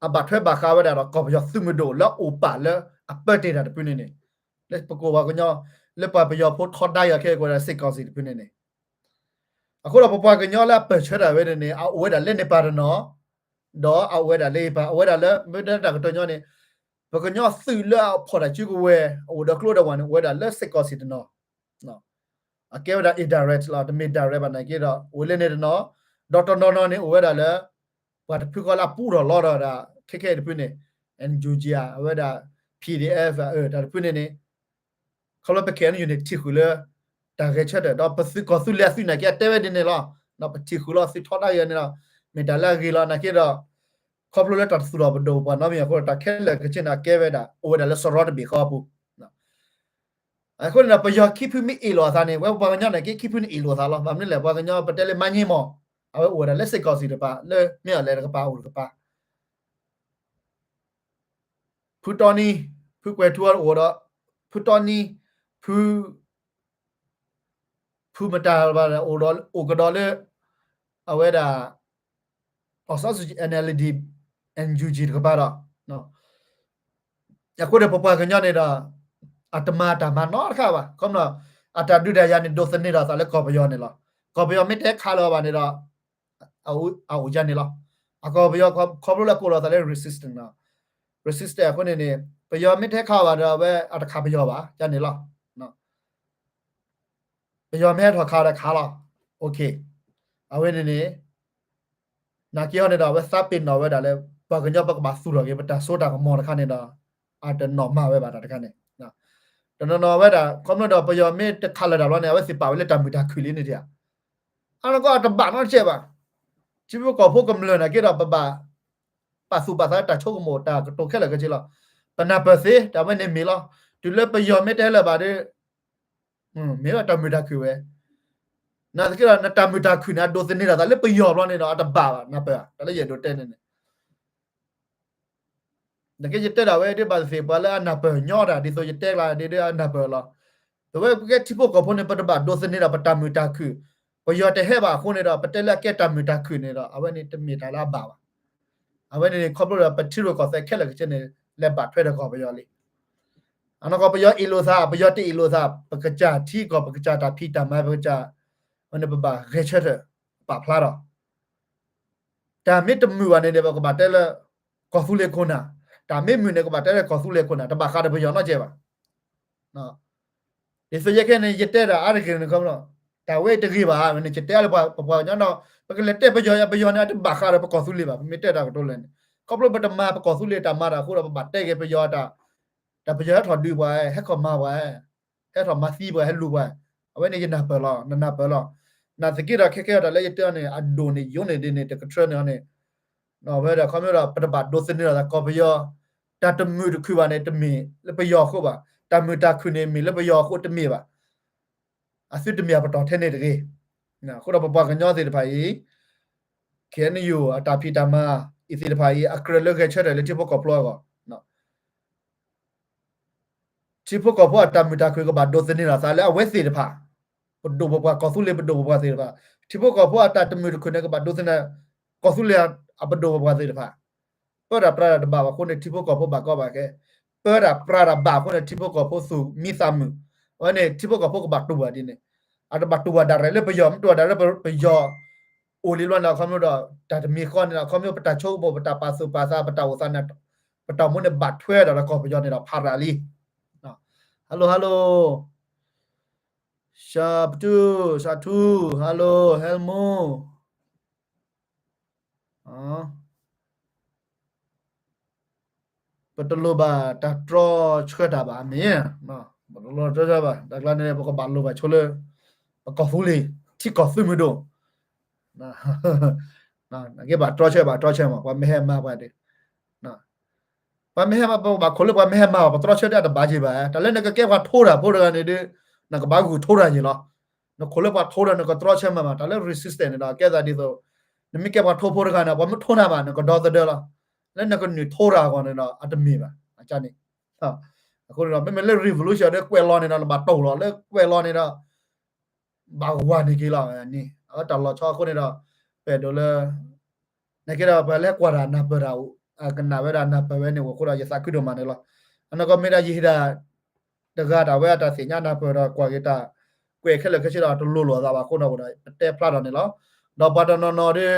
အဘၣ်ထွဲဘၣ်ဃးဝဲဒၣ်ဒီးကီၢ်ပယီၤသုးမုၢ်ဒိၣ်လၢအအိၣ်ပာ်လၢအပၢတ့ၢ်တၢ်တဖုန့ၣ်န့ၣ် လၢပကိးပှၤကညီ လၢပှၤပယီၤဖိထီဒါယၤခဲကိးဝဲဒၣ် စစ်ကောင်စီ တဖုန့ၣ်န့ၣ် အဃိဒီးပပှၤကညီလၢအပၢၢ်ဆၢတၢ်ဝဲန့ၣ်န့ၣ် အအိၣ်ဝဲဒၣ်လၢန့ၣ်ပၤတနီၤ ဒီးအအိၣ်ဝဲဒၣ်လၢအပၤ အဝဲဒၣ်လၢ မ့ၢ်တဲတၢ်ကတိၤညီန့ၣ် ပကညီသုးလၢအဖီၣ်တၢ်စုကဝဲၤ အအိၣ်ဒီးကျိဒီးဝဲန့ၣ် အိၣ်ဝဲဒၣ်လၢ စစ်ကောင်စီ တနီၤ အကဲဝဲဒၣ် indirect လီၤ တမ့ၢ် direct ဘၣ်နာ်က့ဒီး အိၣ်လၢန့ၣ်တနီၤ ဒီးတနီၤနီၤန့ၣ် အိၣ်ဝဲဒၣ်လၢ ပှၤတဖုဃီလၢအပူထီၣ်လီထီၣ်ဒၣ် ခဲခဲအံၤတဖုန့ၣ် N U G အဝဲဒၣ် P D F တၢ်တဖုန့ၣ်န့ၣ် ခီဖျိပ K N U န့ၣ် ထံၣ်ဃုာ်လၢ တၢ်ဂဲၤဆၢထၢၣ် ဒီးပသုးကီၢ်သူလ့ၤအသုးနာ်က့အတဲဝဲဒ်န့ၣ်လီၤ. ပထံၣ်ဃုာ်လီၤသုးထီဒါယၤန့ၣ်လီၤ. မ့ၢ်တၢ်လၢအဂ့ၤလီၤနာ်က့ဒီး ခီဖျိလၢတၢ်တသူၣ်ထီၣ်ပဒိၣ်ပပှၢ်နီတမံၤအဃိဒီး တၢ်ခဲလၢာ်ခဲဆ့န့ၣ် အကဲဝဲဒၣ် အိၣ်ဝဲဒၣ်လၢစရီတဘ့ၣ်ဃီအပူၤ အဃိန့ၣ်ဒီး ပယီၤခံဖုမ့ၢ်အ့ၣ်လိာ်အသးန့ၣ် ဝဲပပှၤကညီန့ၣ် က့ခံဖုန့ၣ်အ့ၣ်လိာ်အသးလီၤ. ဘၣ်မနုၤလဲၣ် ပှၤကညီပတဲလၢမါည့မီၤ အဝဲအိၣ်ဝဲဒၣ်လၢစ့ၢ်ကီးစံးတကပၤ လၢမ့ၢ်အီၤလဲၤတကပၤအိၣ်တကပၤ ဖုတီနံ ဖုကွဲၤထူအိၣ်ဒီး ဖုတီနံ ဖု ဖုမတၤဘၣ် အိၣ်ကဒီးလၢ အဝဲဒၣ် အီၣ်စီဆူၣ် NLD NUG တကပၤဒီး အဃိန့ၣ် ပပှၤကညီန့ၣ်ဒီး အတမၤတၢ်မၤနီတခါဘၣ်. ခီဖျိ အတၢ်ဒုးတၢ်ယၤန့ၣ် ဒိးသန့ၤဒီးအသးလၢကီၢ်ပယီၤန့ၣ်လီၤ. ကီၢ်ပယီၤမ့ၢ်တဲခးလၢၤဘၣ်န့ၣ်ဒီး အအိၣ်ယါန့ၣ်လီၤ. အကီၢ်ပယီၤခီဖျိလၢကိးလီၤသးလၢ resistance လီၤ. Resistance အဃိန့ၣ်န့ၣ် ပယီၤမ့ၢ်တဲခးဘၣ်ဒီး အဝဲအတခးပယီၤဘၣ် ယါန့ၣ်လီၤ. ပယီၤမ့ၢ်ဟဲထီၣ်ခးဒီးခးလီၤ. အဝဲန့ၣ်န့ၣ် နာ်က့ဟီန့ၣ်ဒီး အဝဲသးပ့ၤနီၣ်ဝဲဒၣ်လၢ ပှၤကညီပကဘၣ်သူၣ်ထီၣ်က့ၤ ပတၢ်စိတၢ်ကမီၤတခါန့ၣ်ဒီး အတနီၣ်မၤဝဲဘၣ်တၢ်တခါန့ၣ် တနီၤနီၤဝဲဒၣ် ခီဖျိဒီးပယီၤမ့ၢ်တခးလၢၤတၢ်ဘျီန့ၣ် အဝဲသ့ၣ်ပာ်ဝဲလၢတၢ်မုာ်တၢ်ခုၣ်လံန့ၣ်ဧါ. အနီၢ်ကီၢ်အတဘၣ်နီတစဲးဘၣ်. ထံဖိကီၢ်ဖိကမျၢၢ်နာ်က့ဒီး ပဘၣ် ပာ်သူၣ်ပာ်သးတၢ်ဆိကမိၣ်တၢ်ကတိၤခဲလၢာ်ခဲဆ့လီၤ. ပနၢ်ပၢၢ်သ့ တၢ်ဝဲန့ၣ်မ့ၢ်လီၤ. တုၤလၢပယီၤမ့ၢ်တဲလၢၤဘၣ်ဒီး မ့ၢ်ဝဲတၢ်မုာ်တၢ်ခုၣ်ဝဲ နာ်သက့ဒီး နတၢ်မုာ်တၢ်ခုၣ်န့ၣ် အဒိးသန့ၤဒၣ်သးလၢပယီၤဘျီန့ၣ်ဒီး အတဘၣ်ဘၣ် နၢ်ပၢၢ်ဧါ. တၢ်လၢယအဲၣ်ဒိးတဲန့ၣ်န့ၣ် နာ်က့ယတဲဒၣ်ဝဲဒ်ဘၣ်သ့ၣ်သ့ၣ် ပှၤလၢအနၢ်ပၢၢ်ညီတၢ် ဒ်သိးယတဲကျါဒ်ဒီးအနၢ်ပၢၢ်လီၤ. ပဝဲပကဲထံဖိကီၢ်ဖိန့ၣ် ပတဘၣ်ဒိးသန့ၤဒီးပတၢ်မုာ်တၢ်ခုၣ်, ပယီၤတဟဲဘၣ်အဃိန့ၣ်ဒီး ပတဲလၢအကဲတၢ်မုာ်တၢ်ခုၣ်န့ၣ်ဒီး အဝဲန့ၣ်တမ့ၢ်တၢ်လၢအဘၣ်ဘၣ်. အဝဲန့ၣ်န့ၣ်ခီဖျိဒီးပထံရူၢ်ကီၢ်သဲးခဲလၢာ်ခဲဆ့န့ၣ် လဲၤဘၣ်ထွဲဒီးကီၢ်ပယီၤလံ. အနီၢ်ကီၢ်ပယီၤအ့ၣ်လိာ်သး ပယီၤတအ့ၣ်လိာ်သး ပကစၢ်ထံကီၢ် ပကစၢ်တၢ်ဖံးတၢ်မၤ ပကစၢ် ဝဲန့ၣ်ပဘၣ်ဂဲၤဆၢထၢၣ် ပာ်ဖျါဒီး တၢ်မ့ၢ်တမုာ်ဘၣ်န့ၣ်ဒီး ပကဘၣ်တဲလၢ ကီၢ်သူလ့ၤခိၣ်နၢ်, တၢ်မ့ၢ်မုာ်န့ၣ် ကဘၣ်တဲလၢကီၢ်သူလ့ၤခိၣ်နၢ်, တဘၣ်ဃးဒီးပယီၤနီတစဲးဘၣ်. ဒ်သိးယဲခဲန့ၣ် ယတဲတၢ်အါတက့ၢ်န့ၣ် ခီဖျိ တၢ်ဝဲတဂ့ၤဘၣ်န့ၣ် ယတဲအါလၢပပှၤကညီဒီး ပကလဲၤတဲပယီၤ ပယီၤန့ၣ် အတဘၣ်ဃးဒီးပကီၢ်သူလ့ၤဘၣ်, ပမ့ၢ်တဲတၢ်ကတိၤလဲၣ်န့ၣ် ခီဖျိပတမၤပကီၢ်သူလ့ၤတၢ်မၤတၢ်အဃိဒီး ပဘၣ်တဲက့ၤပယီၤတၢ်, တၢ်ပယီၤဟဲထီၣ်ဒုးပှၤ ဟဲခီၣ်မၤပှၤ ဟဲထီၣ်မၤသံပှၤ ဟဲလူၤပှၤ, အဝဲန့ၣ်ယနၢ်ပၢၢ်လီၤ, နနၢ်ပၢၢ်လီၤ. နာ်သက့ဒီးခဲကဲအီၤတၢ်လၢယတဲအီၤန့ၣ် အဒိၣ်န့ၣ်ယိာ်န့ၣ်ဒ်န့ၣ် တကထြၢန့ၣ်အီၤန့ၣ် ဝဲဒၣ်ခီဖျိဒီး ပတဘၣ်ဒိးသန့ၤလီၤသးကီၢ်ပယီၤ, တၢ်တမုာ်တခုၣ်ဘၣ်န့ၣ် တမ့ၢ်လၢပယီၤအဃိဘၣ်, တၢ်မုာ်တၢ်ခုၣ်န့ၣ် မ့ၢ်လၢပယီၤအဃိတမ့ၢ်ဘၣ်. အသုတမ့ၢ်အပတီၢ်ထဲန့ၣ်တဂ့ၤ. အဃိဒီးပပှၤကညီသ့ၣ်တဖၣ်အံၤ KNU အတၢ်ဖံးတၢ်မၤအံၤသ့ၣ်တဖၣ်အံၤ အကြၢးလၢဂဲၤဆၢထၢၣ်လၢထံဖိကီၢ်ဖိအဂီၢ် ထံဖိကီၢ်ဖိအတၢ်မုာ်တၢ်ခုၣ်ကဘၣ်ဒိးသန့ၤလီၤသးလၢအဝဲသ့ၣ်တဖၣ်, ပဒိၣ်ပပှၢ်ကီၢ်သူလ့ၤပဒိၣ်ပပှၢ်သ့ၣ်တဖၣ်, ထံဖိကီၢ်ဖိအတၢ်တမုာ်တခုၣ်န့ၣ် ကဘၣ်ဒိးသန့ၤ ကီၢ်သူလ့ၤအပဒိၣ်ပပှၢ်သ့ၣ်တဖၣ်, ပၢတၢ်ပြးတၢ်တဘၣ်ဘၣ်အဃိန့ၣ် ထံဖိကီၢ်ဖိဘၣ်ကီဘၣ်ခဲ, ပၢတၢ်ပြးတၢ်ဘၣ်အဃိန့ၣ် ထံဖိကီၢ်ဖိသူၣ်မံသးမုာ်, အဝဲန့ၣ် ထံဖိကီၢ်ဖိကဘၣ်တူၢ်ဘၣ်ဒ်န့ၣ်, အတဘၣ်တူၢ်ဘၣ်ဒၣ်ရဲၣ်လၢပယီၤ မ့ၢ်တူၢ်ဘၣ်ဒၣ်လၢပယီၤ အိၣ်လံဘျီန့ၣ် အခီပညီဒီး တၢ်တမံၤဃီန့ၣ် အခီပညီပတၢ်ဆိကမိၣ် ပတၢ်ပာ်သူၣ်ပာ်သး ပတၢ်အိၣ်သးန့ၣ် ပတၢ်အိၣ်မူန့ၣ် ဘၣ်ထွဲဒီးကီၢ်ပယီၤန့ၣ်ဒီး ဖးရၤလံ. Hello hello စၢပတူ စၢထူ hello Helmo ပတလိၣ်ဘၣ်တၢ်တြီဆၢတၢ်ဘၣ်မ့ၢ်, ပတလိၣ်တြီဆၢဘၣ် တၢ်ကျါန့ၣ် ပကဘၣ်လိၣ်ဘၣ်ဆိလၢ ပကီၢ်သူလ့ၤ ထံကီၢ်သုးမုၢ်ဒိၣ် က့ဘၣ်တြီဆၢဘၣ်တြီဆၢမး ပှၤမ့ၢ်ဟဲမၤပှၤဒီး ပှၤမ့ၢ်ဟဲမၤ ပဘၣ်ခိၣ်လၢပှၤမ့ၢ်ဟဲမၤအီၤ ပတြီဆၢဒီးအတဘၣ်က့ၤဘၣ်, တၢ်လၢနကကဲပှၤထိတၢ်ဖိတဂၤန့ၣ်ဒီး နကဘၣ်ဂုာ်ထိတၢ်ယ့ၢ်လီၤ. နခိၣ်လၢပှၤထိတၢ် နကတြီဆၢမၤမး တၢ်လၢ resistance န့ၣ်ဒီး ကဲသးဒ်သိး နမ့ၢ်ကဲပှၤထိဖိတဂၤန့ၣ် ပှၤမ့ၢ်ထိနၤဘၣ် နကဒီသဒၢလီၤ. လၢနကနုာ်ထိတၢ်အဂီၢ်န့ၣ်ဒီး အတမ့ၢ်ဘၣ် အကန့ၣ် အဃိန့ၣ်ဒီး မ့မ့ၢ်လၢ revolution ဒီးကွဲးလီၤန့ၣ်ဒီး နဘၣ်တိၢ်လီၤ လၢကွဲးလီၤန့ၣ်ဒီး ဘၣ်ဝၤန့ၢ်က့ၤလီၤန့ၣ် အဝဲတၢ်လီၤဆီအဃိန့ၣ်ဒီး ပအဲၣ်ဒိးလၢ နာ်က့ဒီး ပှၤလၢကွၢ်တၢ်နၢ်ပၢၢ်တၢ် ကနၣ်ဝဲဒၣ်နၢ်ပၢၢ်ဝဲန့ၣ် အိၣ်အဃိဒီး ယသးခုဒိၣ်မးန့ၣ်လီၤ. အနီၢ်ကီၢ်မ့ၢ်ဒၣ်ယဟံးဒၣ် တဂၤတၢ်ဝဲအတၢ်သ့ၣ်ညါနၢ်ပၢၢ်ဒီးကွၢ်က့ၤတၢ် ကွဲးခဲလၢာ်ခဲဆ့ဒီး တလိၣ်လိာ်အသးဘၣ်အဃိဒီး ပတဲဖျါထီၣ်န့ၣ်လီၤ. ဒီးပှၤတနီၤနီၤဒီး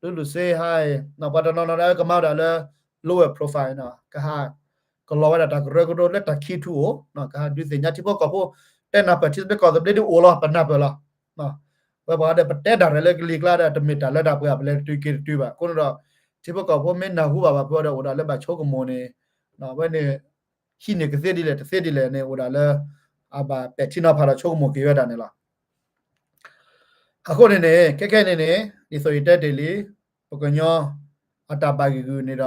လူလူစ့ဟါအံၤ ပှၤတနီၤနီၤဒီးကမၤဝဲဒၣ်လၢ lower profile န့ၣ် ကဟး ကလီၤဝဲဒၣ်တၢ်ကရၢကရိလၢတၢ်ခံထူအိၣ် ကဟးဒုးသ့ၣ်ညါထံဖိကီၢ်ဖိ တဲနၢ်ပၢၢ်ထံသဘျ့ကီၢ်သဘျ့ဒ်အိၣ်လီၤ ပနၢ်ပၢၢ်လီၤ. ဝဲပှၤဒီးပတဲတၢ်ရဲၣ်လၢကလံၤကျါဒီး တမ့ၢ်တၢ်လၢတၢ်ပှဲၤ ပလဲၤတတုၤက့ၤတတုၤဘၣ် အဃိန့ၣ်ဒီး ထံဖိကီၢ်ဖိမ့ၢ်နၢ်ဟူဘၣ်ဘၣ် ပဝဲဒီးအိၣ်ဒၣ်လၢဘၣ်ဆိကမိၣ်န့ၣ် ဝဲန့ၣ် ဟံးန့ၢ်ကသ့ဒ်လဲၣ်တသ့ဒ်လဲၣ်န့ၣ် အိၣ်ဒၣ်လၢ အဘၣ်ပဲာ်ထံနီၤဖးဒီးဆိကမိၣ်က့ၤဝဲဒၣ်န့ၣ်လီၤ. အဃိန့ၣ်န့ၣ် ခဲခဲအံၤန့ၣ်န့ၣ် ဒ်သိးယတဲတ့ၢ်လံ ပကညီ အတၢ်ဘၣ်ဂံၢ်ဂုာ်န့ၣ်ဒီး လဲ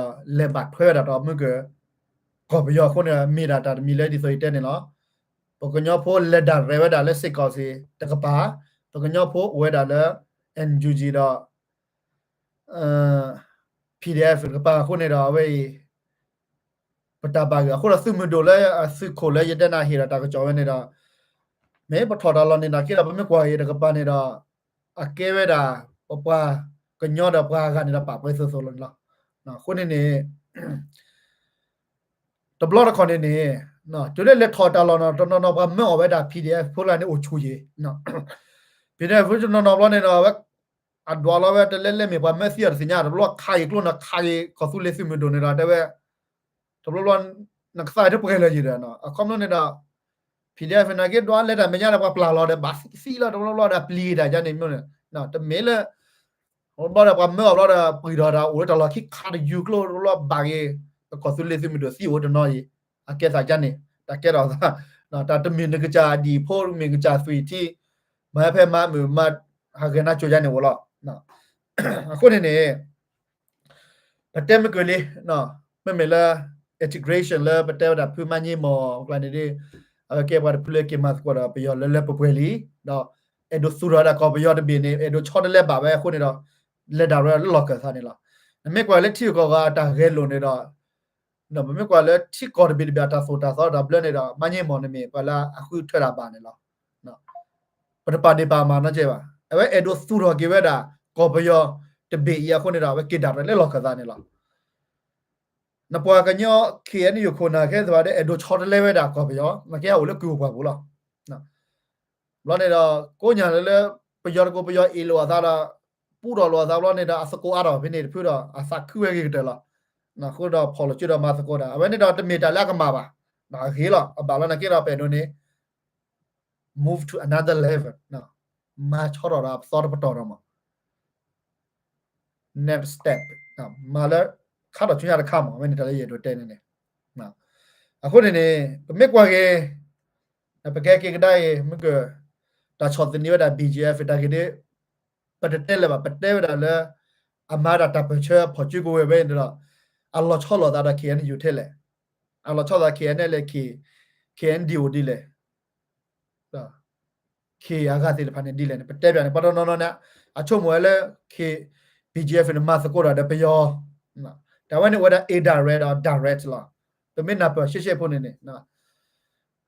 ၤဘၣ်ထွဲဝဲဒၣ်ဒီးမုၢ်က ကီၢ်ပယီၤအဃိန့ၣ် မ့ၢ်ဒၣ်တၢ်တမံၤလၢဒ်သိးယတဲန့ၣ်လီၤ. ပကညီဖိလဲၤဒၣ်ရဲၣ်ဝဲဒၣ်လၢစ့ၢ်ကီးစ့ၢ်တကပၤ, ပကညီဖိအိၣ်ဝဲဒၣ်လၢ NUG ဒီး PDF တကပၤအဃိန့ၣ်ဒီး အဝဲအံၤ ပတၢ်ဘၣ်ဂ့ၢ်အဃိဒီး သုးမုၢ်ဒိၣ်လၢအသုးခိၣ်လၢယတဲနၤဟ့ၣ်ဒီးတၢ်ကစီၣ်ဝဲန့ၣ်ဒီး မ့ၢ်ပထီၣ်တၢ်လီၢ်န့ၣ်နာ်က့ဒီး ပမ့ၢ်ကွၢ်အံၤတကပၤန့ၣ်ဒီး အကဲဝဲဒၣ် ပပှၤကညီဒီးပှၤအဂၤန့ၣ်ဒီး ပာ်ပှဲၤသိးသိးလီၤန့ၣ်လီၤ. အဃိန့ၣ်န့ၣ် တဘျီတခီၣ်န့ၣ်န့ၣ် တုၤလၢလဲၤထီၣ်တၢ်လီၢ်နီၤ တနီၤနီၤပှၤမၢအီၤဝဲဒၣ် PDF ဖိလၢန့ၣ်အိၣ်ဆူၣ်ယံၤ PDF ဖိတနီၤနီၤဘျီန့ၣ်ဒီး အဝဲ အဒွးလီၤဝဲတလဲလဲမ့ၢ်ပှၤမၢသံအီၤတသ့ၣ်ညါ တဘျီခးဂ့ၤကျိနီၤ ခးဂ့ၤကီၢ်သူလ့ၤသုးမုၢ်ဒိၣ်န့ၣ်ဒီး တဲဝဲ တဘျီဘျီ နကသးတပှဲၤလၢၤယံၤဒီး အခီပညီန့ၣ်ဒီး PDF နာ်က့ဒွးလဲၤတၢ်မဲာ်ညါဒီးပှၤပျၢ်လီၤဒီး ဘၣ်သံလီၤ တဘျီဘျီဒီးပျံၤတၢ်ယါန့ၣ်မ့ၢ်န့ၣ် တမ့ၢ်လၢ ဘျီဒီးပှၤမၢအီၤဘျီဒီး ပှံၤဒီးတၢ်အိၣ်လၢတၢ်လီၢ်ခံခးတယူၤကျိ တဘျီဘျီဘၣ်ဂ့ၤ ပကီၢ်သူလ့ၤသုးမုၢ်ဒိၣ်သံအိၣ်တနီၤယံၤ အကဲသးယါန့ၣ် တၢ်ကဲထီၣ်သး တၢ်တမ့ၢ်နကစၢ်ဒံၣ်ဖိ တမ့ၢ်နကစၢ်သွံၣ်ထံ မၤဖဲမၤမုာ်မၤ ဟးဂဲၤနါစိၤယါန့ၣ်အိၣ်လီၤ. အဃိန့ၣ်န့ၣ် ပတဲမ့ၢ်ကလံ မ့မ့ၢ်လၢ integration လၢပတဲဝဲဒၣ်ဖုမါည့မီၢ်အကျါန့ၣ်ဒီး အဝဲကဲပှၤတဖုလၢက့ၤမၤသကိးဒီးပယီၤလၢလၢပှဲၤပှဲၤလံ ဒီးအဲၣ်ဒိးသူၣ်ထီၣ်ဝဲဒၣ်ကီၢ်ပယီၤတဘ့ၣ်န့ၣ် အဲၣ်ဒိးဆီတလဲဘၣ်ဝဲအဃိန့ၣ်ဒီး လဲၤဒၣ်ရဲၣ်လၢလီၢ်ကၢၢ်သးန့ၣ်လီၤ. နမ့ၢ်ကွၢ်လၢထံဂုၤကီၢ်ဂၤအတၢ်ဂဲၤလိာ်န့ၣ်ဒီး ပမ့ၢ်ကွၢ်လၢထံကီၢ်တဘ့ၣ်တဘ့ၣ်အတၢ်သိၣ်တၢ်သီတၢ်ဘျၢန့ၣ်ဒီး မါည့မီၢ်န့ၣ်မ့ၢ်ပှၤလၢအဃုထၢတၢ်ဘၣ်န့ၣ်လီၤ. ပတပာ်ဒ့ၣ်ပာ်မၤနီတကဲဘၣ်. အဝဲအဲၣ်ဒိးသူၣ်ထီၣ်က့ၤဝဲဒၣ် ကီၢ်ပယီၤတဘ့ၣ်အံၤအဃိန့ၣ်ဒီး အဝဲက့ၤဒၣ်ရဲၣ်လၢလီၢ်ကၢၢ်သးန့ၣ်လီၤ. နပှၤကညီ KNU ခိၣ်နၢ်ခဲသ့ၣ်တဖၣ်ဒီး အဲၣ်ဒိးဆီတလဲဝဲဒၣ်ကီၢ်ပယီၤ နကဲအိၣ်လၢကုၢ်ပှၢ်ပူၤလီၤ. ဘျီန့ၣ်ဒီး ကိးညါလၢ ပယီၤတကိးပယီၤအ့ၣ်လိာ်အသးဒီး ပူထီၣ်လိာ်အသးဘျီန့ၣ်ဒီး အသကိးအါထီၣ်ဖဲန့ၣ်တဖုဒီး အသးခုဝဲဂ့ၤကတၢၢ်လီၤ. အဃိဒီးဖီၣ်လိာ်စုဒီးမၤသကိးတၢ် အဝဲန့ၣ်ဒီးတမ့ၢ်တၢ်လၢအကမၣ်ဘၣ်. အဂ့ၤလီၤ အဘၣ်လီၤနကဲဒီးပအဲၣ်ဒိးန့ၣ် move to another level မၤဆီထီၣ်ဒီးပသီတပတီၢ်ဒီးမး next step မၤလၢ ခါထီၣ်ဆူညါတခါမး အဝဲန့ၣ်တၢ်လၢယအဲၣ်ဒိးတဲန့ၣ်န့ၣ် အဃိန့ၣ်န့ၣ် ပမ့ၢ်ကွၢ်က့ၤ ပကဟဲက့ၤကဒါအံၤ မ့ၢ်က တၢ်ဆီၣ်သနံးဝဲဒၣ် BGF တၢ်ဂ့ၢ်ဒီး ပတတဲလၢၤဘၣ် ပတဲဝဲဒၣ်လၢ အမၤဒၣ်တၢ်ပၢၢ်ဆၢဖီၣ်စုကဝဲၤဝဲန့ၣ်ဒီး အလီၤဆီလိာ်သးဒီး KNU ထဲလဲၣ်, အလီၤဆီသး KNLA, K, KNDO ဒ်လဲၣ် K အဂၤသ့ၣ်တဖၣ်န့ၣ်ဒ်လဲၣ်န့ၣ် ပတဲပၠးန့ၣ် ပှၤတနီၤနီၤန့ၣ် အဆိကမိၣ်ဝဲလၢ K, BGF န့ၣ် မၤသကိးတၢ်ဒီးပယီၤ, တၢ်ဝဲန့ၣ်အိၣ်ဝဲဒၣ် indirect ဒီး direct လီၤ. ပမ့ၢ်နၢ်ပၢၢ်ရှဲရှဲဖိန့ၣ်န့ၣ်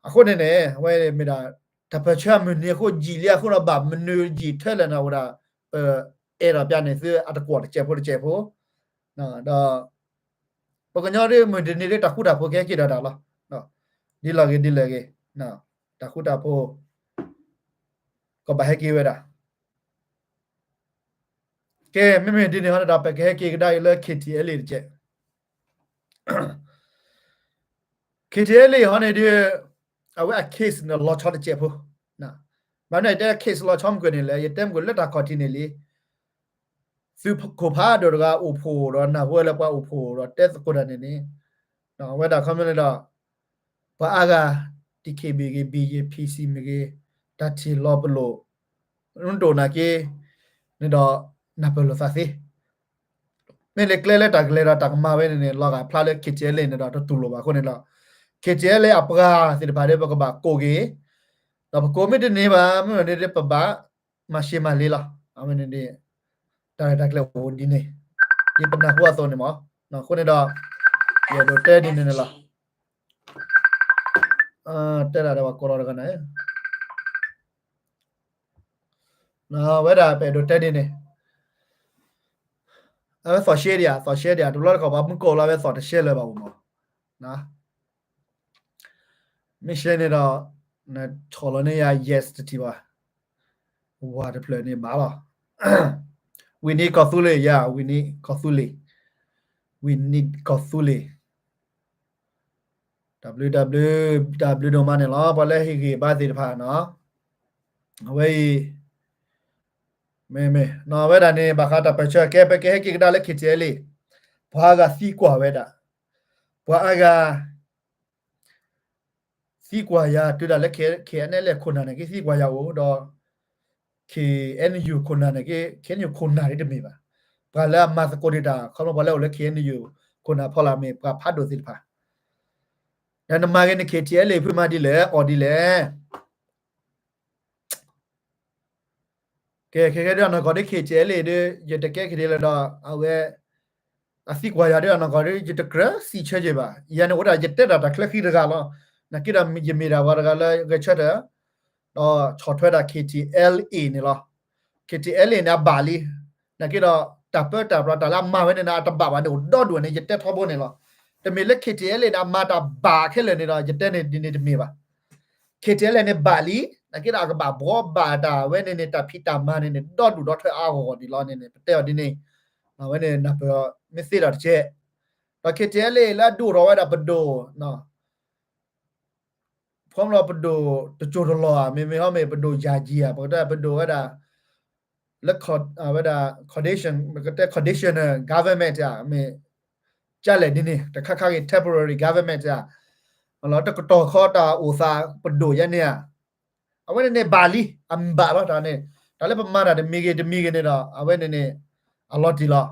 အဃိန့ၣ်န့ၣ် အဝဲမ့ၢ်ဒၣ် တၢ်ပၢၢ်ဆၢအမုၢ်နံၤအဃိ ယံာ်လံအဃိဒီး ဘၣ်မနုၤယံာ်ထဲလဲၣ်န့ၣ် အဝဲဒၣ် ပအဲၣ်ဒိးပၠးန့ၢ်သုအတကွီၣ်တစဲးဖိတစဲးဖိ ဒီး ပကညီဒ်မုၢ်တနံၤဒ်တၢ်ဃူတၢ်ဖိးကဟဲက့ၤဒီးတၢ်လီၤ. ဒ်လဲၣ်ဂ့ၤဒ်လဲၣ်ဂ့ၤ တၢ်ဃူတၢ်ဖိး ကဘၣ်ဟဲက့ၤဝဲဒၣ်. ကဲ မ့မ့ၢ်ဒ်န့ၣ်ဟီန့ၣ်ဒီး ပကဟဲက့ၤကဒါအံၤလၢ KTLA တစဲး KTLA ဟီန့ၣ်ဒီး အဝဲအ case န့ၣ်လီၤဆီတစဲးဖိ, ဘၣ်မနုၤယတဲ case လီၤဆီမုၢ်ကွံာ်န့ၣ်လဲၣ် ယတဲမုၢ်ကွံာ်လၢတၢ်ခီၣ်ထံးန့ၣ်လံ သုးခိၣ်ဖးဒိၣ်တဂၤအိၣ်ဖှိၣ်ဒီးနၢ်ဟူဝဲလၢပှၤအိၣ်ဖှိၣ်ဒီးတဲသကိးတၢ်န့ၣ်န့ၣ် အဝဲဒၣ်ခီမ့ၢ်န့ၣ်ဒီး ပှၤအါဂၤ DKBA ဂ့ၤ BGF PC မ့ၢ်ဂ့ၤ တၢ်ထံၣ်လီၤပလိာ် နဒိၣ်နာ်က့ န့ၣ်ဒီး နၢ်ပၢၢ်လိာ်သးသ့ မ့ၢ်လၢကျဲလၢတၢ်ကလဲၤဒီးတၢ်ကမၤဝဲန့ၣ်န့ၣ် လီၤဂာ်ဖျါလၢ KTLA န့ၣ်ဒီး တတူၢ်လိာ်ဘၣ်အဃိန့ၣ်ဒီး KTLA အပှၤသ့ၣ်တဖၣ်ဒီး ပကဘၣ်ကိးက့ၤ ဒီးပကိးမ့ၢ်တန့ၢ်ဘၣ် မ့ၢ်န့ၣ်ဒီး ပဘၣ်မၤရှဲမၤလ့လီၤ. အဝဲန့ၣ်န့ၣ် တၢ်ရဲၣ်တၢ်ကျဲၤအိၣ်ဒ်န့ၣ် ဒ်ပနၢ်ဟူအသိးန့ၣ်မး အဃိန့ၣ်ဒီး ယအဲၣ်ဒိးတဲဒ်န့ၣ်န့ၣ်လီၤ. တဲဒၣ်ဒီးပှၤကိးလီၤတဂၤန့ၣ် ဝဲဒၣ်ပအဲၣ်ဒိးတဲဒ်န့ၣ် အဝဲသီၣ်ရှဲဒံးဧါ သီၣ်ရှဲဒံးဧါ တဘျီတခီၣ် ပှၤမုၢ်ကိးလီၤဝဲသီၣ်တရှဲလၢၤဘၣ်အိၣ်မး မ့ၢ်ရှဲန့ၣ်ဒီး နဆီၣ်လီၤန့ၢ်ယၤ yes တထံၣ်ဘၣ် ဝၤတဖျၢၣ်န့ၣ်ဘၣ်လီၤ We need ကီၢ်သူလ့ၤ yeah we need ကီၢ်သူလ့ၤ We need ကီၢ်သူလ့ၤ တၢ်ဘျုး တၢ်ဘျုး တၢ်ဘျုးဒိၣ်မးန့ၣ်လီၤ ပှၤလၢဟ့ၣ်ဂံၢ်ဘါသ့ၣ်တဖၣ်နီၤ အဝဲအံၤ မ့ၢ်မ့ၢ် နီၤ အဝဲဒၣ်န့ၣ် ဘၣ်ဃးတၢ်ပၢၢ်ဆၢ ကဲ ပကဟဲက့ၤကဒါလၢ KTLA ပှၤအါဂၤသံကွၢ်ဝဲဒၣ် ပှၤအါဂၤ သံကွၢ်ယၤ တုၤဒၣ်လၢ K N L A ခိၣ်နၢ်န့ၣ်က့ သံကွၢ်ယၤအိၣ်ဒီး K N U ခိၣ်နၢ်န့ၣ်က့ K N U ခိၣ်နၢ်ဒ်တမ့ၢ်ဘၣ်. ပှၤလၢအမၤသကိးဒံးတၢ် ခီဖျိပှၤလၢအိၣ်လၢ K N U ခိၣ်နၢ်ဖီလာ်မ့ၢ် ပှၤဖးဒိၣ်သ့ၣ်တဖၣ် ဒီးနမၤဂ့ၤန့ၣ် K T L A ဖုမၤဒ်လဲၣ် အီၣ်ဒ်လဲၣ်. ကဲ ခဲကဲဒ်အနီၢ်ကီၢ်ဒ် K T L A ဒ် ယတကဲ K T L A လၢၤဒီး အဝဲ အသံကွၢ်ယၤဒ်အနီၢ်ကီၢ်ဒ် ယတကြၢးစံးဆၢက့ၤဘၣ်. ယၤန့ၣ်အိၣ်ဒၣ်ယတဲတၢ်တၢ်ချၢဃံတဂၤလီၤ. နာ်က့ဒီးယမ့ၢ်ဒၣ်ပှၤတဂၤလၢဂဲၤဆၢထၢၣ် ဒီးဆီၣ်ထွဲဒၣ် K T L A န့ၣ်လီၤ. K T L A န့ၣ် အဘၣ်လံ. နာ်က့ဒီး တၢ်ပၢတၢ်ပြးတၢ်လၢအမၤဝဲန့ၣ် အတဘၣ်ဘၣ်န့ၣ် အိၣ်ဒီဒူၣ်န့ၣ် ယတဲထီဘိန့ၣ်လီၤ. တမ့ၢ်လၢ K T L A န့ၣ် အမၤတၢ်ဘၣ်ခဲလၢာ်န့ၣ်ဒီး ယတဲန့ၣ်ဒ်န့ၣ်တမ့ၢ်ဘၣ်. K T L A န့ၣ်ဘၣ်လံ. နာ်က့ဒီး အကဘၣ်ဘှီဘၣ်တၢ်ဝဲန့ၣ်န့ၣ် တၢ်ဖံးတၢ်မၤန့ၣ်န့ၣ် ဒီဒူၣ်ဒီထၢအါဂီၢ်ဂီၢ်ဒ်လီၤန့ၣ်န့ၣ် ပတဲအီၤဒ်န့ၣ် အဝဲန့ၣ်နၢ်ပၢၢ်မ့ၢ်သ့ဒီးတကဲး. ဒီး K T L A လၢအဒုးအိၣ်ထီၣ်ဝဲဒၣ်ပဒိၣ် ဖီမလီၤပဒိၣ်တစိၢ်တလီၢ်ဧါ, မ့မ့ၢ်ဟီမ့ၢ်ပဒိၣ်ယၤကံၤဧါ, ပကတဲပဒိၣ်ဝဲဒၣ် လၢ ဝဲဒၣ် condition, ပကတဲ conditional government ဧါ, မ့ၢ်ကလဲၣ်ဒ်န့ၣ် တခါခါဂ့ၤ temporary government ဧါ, လီၤတကတီၢ်ခီတၢ်အိၣ်သးပဒိၣ်ယဲန့ၣ်ဧါ, အဝဲန့ၣ်န့ၣ်ဘၣ်လံ, အဘၣ်လီၤတၢ်န့ၣ်, တၢ်လၢပမၤတၢ်တမံၤဂ့ၤတမံၤဂ့ၤန့ၣ်ဒီး အဝဲန့ၣ်န့ၣ် အလီၤတံၢ်လီၤ.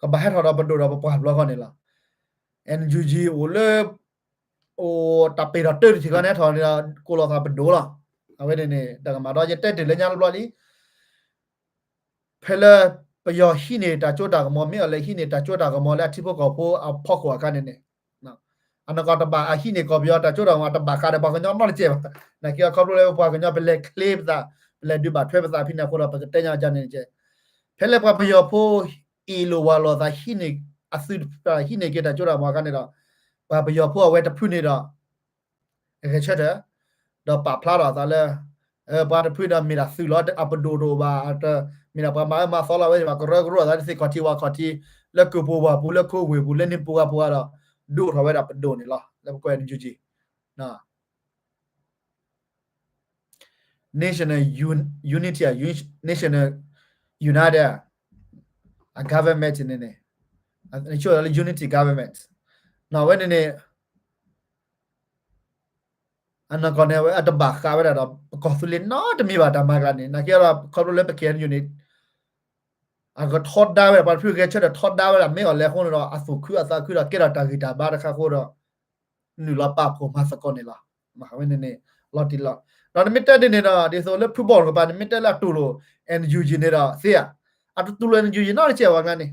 ကဘၣ်ဟဲထီၣ်ဒီးပဒိၣ်ဒီးပပှၤဘျီဃီန့ၣ်လီၤ. NUG အိၣ်လၢ အိၣ်တၢ်ပ့ၤထီၣ်တၢတထံၣ်ဃီန့ၣ် ဟဲထီၣ်န့ၣ်ဒီး ကိးလီၤသးပဒိၣ်လီၤ. အဝဲန့ၣ်န့ၣ် တၢ်ကမၣ်ဒီး ယတဲတ့ၢ်လၢညါတဘျီလံ ဖဲလၢပယီၤဟံးန့ၢ်တၢ်စိတၢ်ကမီၤ, မ့ၢ်အီၤလဲၤဟံးန့ၢ်တၢ်စိတၢ်ကမီၤလၢအထံဖိကီၢ်ဖိအဖီခိၣ်အခါန့ၣ်န့ၣ်, အနီၢ်ကီၢ်တဘၣ်အဟံးန့ၢ်ကီၢ်ပယီၤတၢ်စိတၢ်ကမီၤ တဘၣ်ဃးဒီးပှၤကညီနီတစဲးဘၣ်. နာ်က့ခီဖျိလၢပှၤကညီပလဲၤချ့ပသး, ပလဲၤဒုးဘၣ်ထွဲပသးဖဲန့ၣ်အဃိဒီး ပကတဲညါကန့ၣ်ကဲ, ဖဲလၢပှၤပယီၤဖိအ့ၣ်လိာ်ဝၤလိာ်သးဟံးန့ၢ်, အသုးဟံးန့ၢ်က့ၤတၢ်စိတၢ်ကမီၤအခါန့ၣ်ဒီး, ပှၤပယီၤဖိအဝဲတဖုန့ၣ်ဒီး ဂဲၤဆၢထၢၣ်, ဒီးပာ်ဖျါထီၣ်အသးလၢ ပှၤတဖုဒီးမ့ၢ်ဒၣ်သုးလီၤ, အပဒိၣ်တအိၣ်ဘၣ်, မ့ၢ်ဒၣ်ပှၤမၤအၢမၤသီလီၤဝဲဘၣ်, ကရၢကရိအသးလၢသ့ၣ်ခီၣ်ထံးဝၣ်ခီၣ်ထံး, လၢကုၢ်ပူၤဝၣ်ပူၤ, လၢခိဝ့ၢ်ပူၤ, လၢန့ၣ်ပူၤဂၤပူၤဂၤဒီး ဒုးအိၣ်ထီၣ်ဝဲဒၣ်ပဒိၣ်န့ၣ်လီၤ. လၢပကွဲး NUG National Unity, National United အ government န့ၣ်န့ၣ်, ဆိလၢ unity government အဝဲန့ၣ်န့ၣ် အနီၢ်ကီၢ်န့ၣ် အဝဲအတဘၣ်ဃးဝဲဒၣ်ဒီး ပကီၢ်သူလ့ၤနီတမံၤဘၣ်တၢ်မၤကျါန့ၣ်, နာ်က့ဒီးခီဖျိလၢပ K N U န့ၣ် အကထီဒါဝဲဒၣ် ပှၤတဖုဂဲၤဆၢထၢၣ်ထီဒါဝဲဒၣ် မ့ၢ်အီၤလဲၤအဃိန့ၣ်ဒီး အသူၣ်ခုအသးခုဒီး ကဲထီၣ်တၢ်ဂံၢ်တၢ်ဘါတခါအဃိဒီး နုာ်လီၤပာ်ဖှိၣ်မၤသကိးန့ၣ်လီၤ. မ့ၢ်ဝဲန့ၣ်န့ၣ် လီၤတံၢ်လီၤ. ဒီးနမ့ၢ်တဲဒ်န့ၣ်ဒီး ဒ်သိးလၢဖုဘီၣ်တကပၤ နမ့ၢ်တဲလၢအတူၢ်လိာ် N U G န့ၣ်ဒီး သ့ဧါ, အတတူၢ်လိာ် N U G နီတစဲးဘၣ်န့ၣ်,